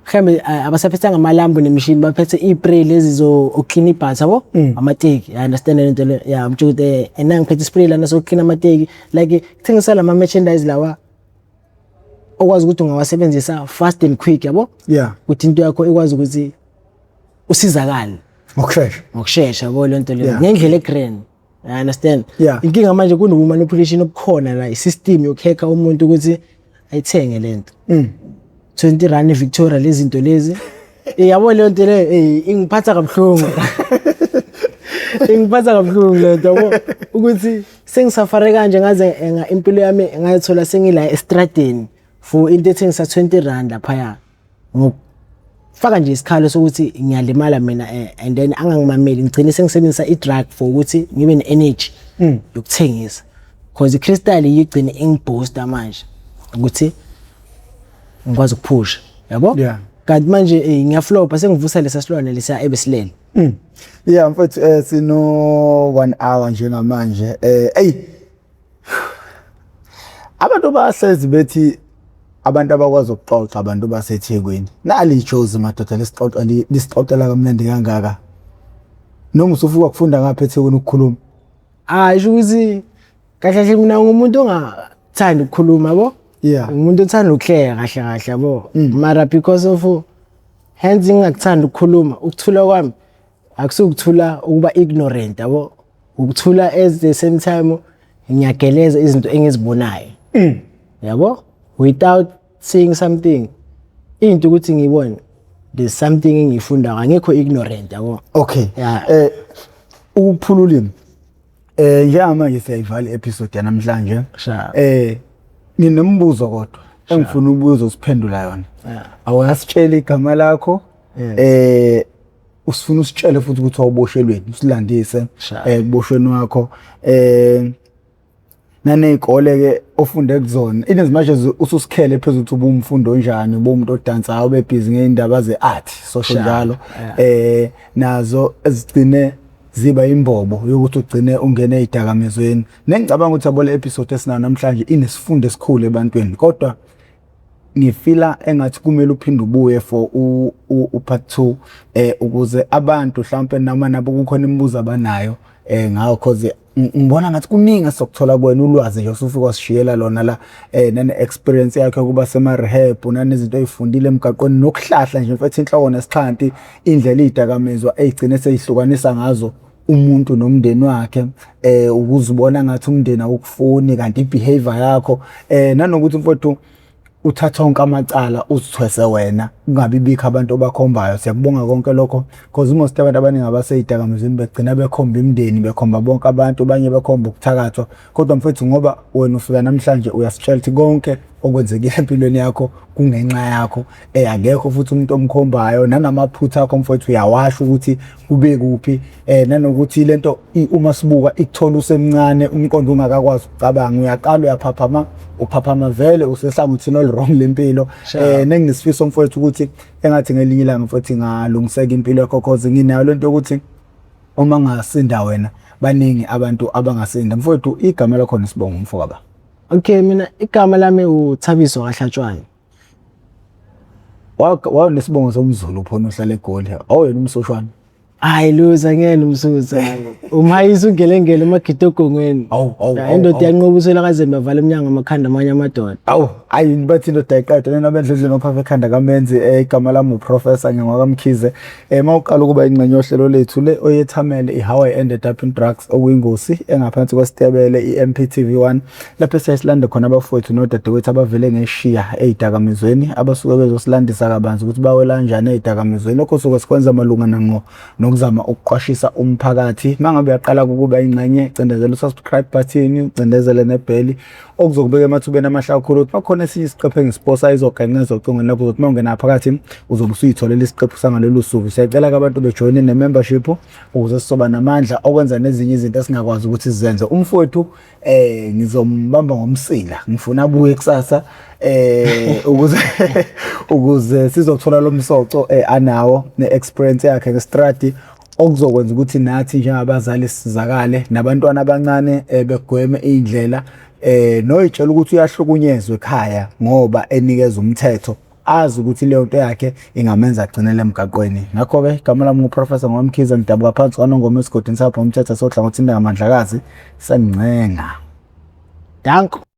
mhlawumbe abasaphethanga amalambu nemishini, baphethe iy'spray lezi zokuklina ibhasi, yabo, amateki. I understand le nto le ya mtsho ukuthi ena ngiphethe ispray lana sokuklina amateki, like kuthengisa lama merchandise lawa okwazi ukuthi ungawasebenzisa fast and quick, yabo, ukuthi into yakho ikwazi ukuthi usizakale ngokushesha. Ngokushesha, yabo, le nto leyo, ngendlela egrand, I understand? Yeah. Inkinga manje kunobu-manipulation obukhona la, i-system yokuhacka umuntu ukuthi ayithenge lento. 20 rand Victoria, lezi zinto lezi. Yabo, leyo nto le, ingiphatha kabuhlungu. Ingiphatha kabuhlungu le nto, yabo, ukuthi sengisafare kanje ngaze impilo yami ngayithola sengila estradeni for into ethengisa 20 rand laphaya. Ngokufaka nje isikhalo sokuthi ngiyalimala mina, and then angangimameli, ngigcine sengisebenzisa i-drug for ukuthi ngibe ne-energy yokuthengisa, because i-crystal yigcine ingibooster manje ukuthi ngikwazi ukuphusha, yabo. Kanti manje ngiyaflopa, sengivusa lesa silwane lesa ebesilele. Yeah mfethu, sino 1 hour njengamanje. Ey, abantu bahlezi bethi abantu abakwazi ukuxoxa abantu baseThekwini. Nali ijozi madoda lesixoxa, lisixoxela kamnandi kangaka. Noma usufika kufunda ngapha eThekwini ukukhuluma? Hayi, sho ukuthi kahle kahle mina ngumuntu ongathandi ukukhuluma, yabo. Umuntu othanda ukuhleka kahle kahle, yabo, mara because of hence ngingakuthanda ukukhuluma, ukuthula kwami akusukuthula ukuba ignorant, yabo, ukuthula at the same time ngiyageleza izinto engizibonayo, yabo, without saying something. Into ukuthi ngiyibone, there's something engiyifundayo, angikho ignorant, yabo. Okay. Yeah. Ukuphula ulimi. Njengamanje siyayivala i-episode yanamhlanje. Sure. Nginombuzo kodwa engifuna ukubuza, usiphendula yona. Awasitshela igama lakho. Yes. Usifuna usitshele futhi ukuthi wawuboshelweni, usilandise ekuboshweni wakho. Naney'kole ke ofunde kuzona, in as much as ususikhele phezulu ukuthi ubumfundo onjani, ubumuntu odansayo, ube-busy ngey'ndaba ze-art, sosho njalo, nazo ezigcine ziba imbobo yokuthi ugcine ungene ey'dakamizweni. Nengicabanga ukuthi yabo le episode esinayo namhlanje inesifundo esikhulu ebantwini, kodwa ngifila engathi kumele uphinde ubuye for u part 2 ukuze abantu mhlawumbe noma nabo kukhona imibuzo abanayo ngawo, cause ngibona ngathi kuningi esizokuthola kuwena, ulwazi nje usufika wasishiyela lona la, nane experience yakhe ukuba sema rehab, nanezinto oyifundile emgaqweni, nokuhlahla nje mfethu inhloko nesixhanti, indlela izidakamizwa ezigcine seyihlukanisa ngazo umuntu nomndeni wakhe, ukuzibona ngathi umndeni awukufuni kanti i-behavior yakho, nanokuthi mfowethu uthatha onke amacala uzithwese wena, kungabi bikho abantu obakhombayo. Siyakubonga konke lokho, because most abantu abaningi abaseyidakamizweni begcina bekhomba imindeni, bekhomba bonke abantu, abanye bekhomba ukuthakathwa. Kodwa mfethu, ngoba wena ufika namhlanje uyasitshela ukuthi konke okwenzekile empilweni yakho kungenxa yakho, akekho futhi umuntu omkhombayo, nanamaphutha akho mfethu uyawasho ukuthi kube kuphi, nanokuthi lento uma sibuka ikuthola usemncane, umqondo ungakakwazi ukucabanga, uyaqala uyaphaphama, uphaphama vele usehlangothini olu-wrong lempilo. Nenginesifiso mfowethu ukuthi engathi ngelinye ilanga mfowethu ingalungiseka impilo yakho, cause nginayo lento yokuthi uma ngasinda wena, baningi abantu abangasinda. Mfowethu, igama lakho nesibongo, mfowaba? Okay, mina igama lami uThabiso kaHlatshwayo. Wawunesibongo somZulu phona uhlala eGoli. Awuyena umsoshwana? Hayi luza, ngeke umsusa. Umhayisa ungelengele umagidi ogongweni. Awu, awu, Ya, awu, indoda awu. yanqoba uswela kazembe avala emnyango amakhanda amanye amadoda. Awu, hayi, bathi indoda ayiqedwa nena bendledle nophafa ekhanda kamenzi. Igama lami uProfessor ngingwakamkhize. Mawuqala ukuba ingxenye yohlelo lethu le oyethamele i-How I Ended Up in Drugs, okuyingosi engaphansi kwesitebele i-MPTV1, lapho esiyaye silande khona abafowethu nodadewethu abavele ngeshiya ey'dakamizweni, abasuke bezosilandisa kabanzi ukuthi bawela kanjani ey'dakamizweni. Lokho suke sikwenza malungana ngqo nokuzama ukuqwashisa umphakathi. Mangabe uyaqala ukuba ingxenye, cindezela u-subscribe button, ucindezele nebheli, okuzokubeka emathubeni amahle kakhulu ukuthi makukhona esinye isiqephu engisiposa izogenqeza ocingweni lakho, uzothi uma ungena phakathi uzobe usuyitholela isiqephu sangalolu suku. Siyacela-ke abantu bejoyine ne-membership ukuze sizoba namandla okwenza nezinye izinto esingakwazi ukuthi sizenze. Umfowethu ngizombamba ngomsila, ngifuna abuye kusasa ukuze sizothola lo msoco anawo ne-experience yakhe ngestradi, okuzokwenza ukuthi nathi njengabazali sisizakale, nabantwana abancane begweme iy'ndlela, noyitshela ukuthi uyahlukunyezwa ekhaya ngoba enikeza umthetho, azi ukuthi leyo nto yakhe ingamenza agcinele emgaqweni. Ngakho-ke igama lami nguProfessor Ngwamkhize, ngidabuka phansi kwaNongoma esigodini sapho umthetho sohlangothini kaMandlakazi. Sengincenga. Danko.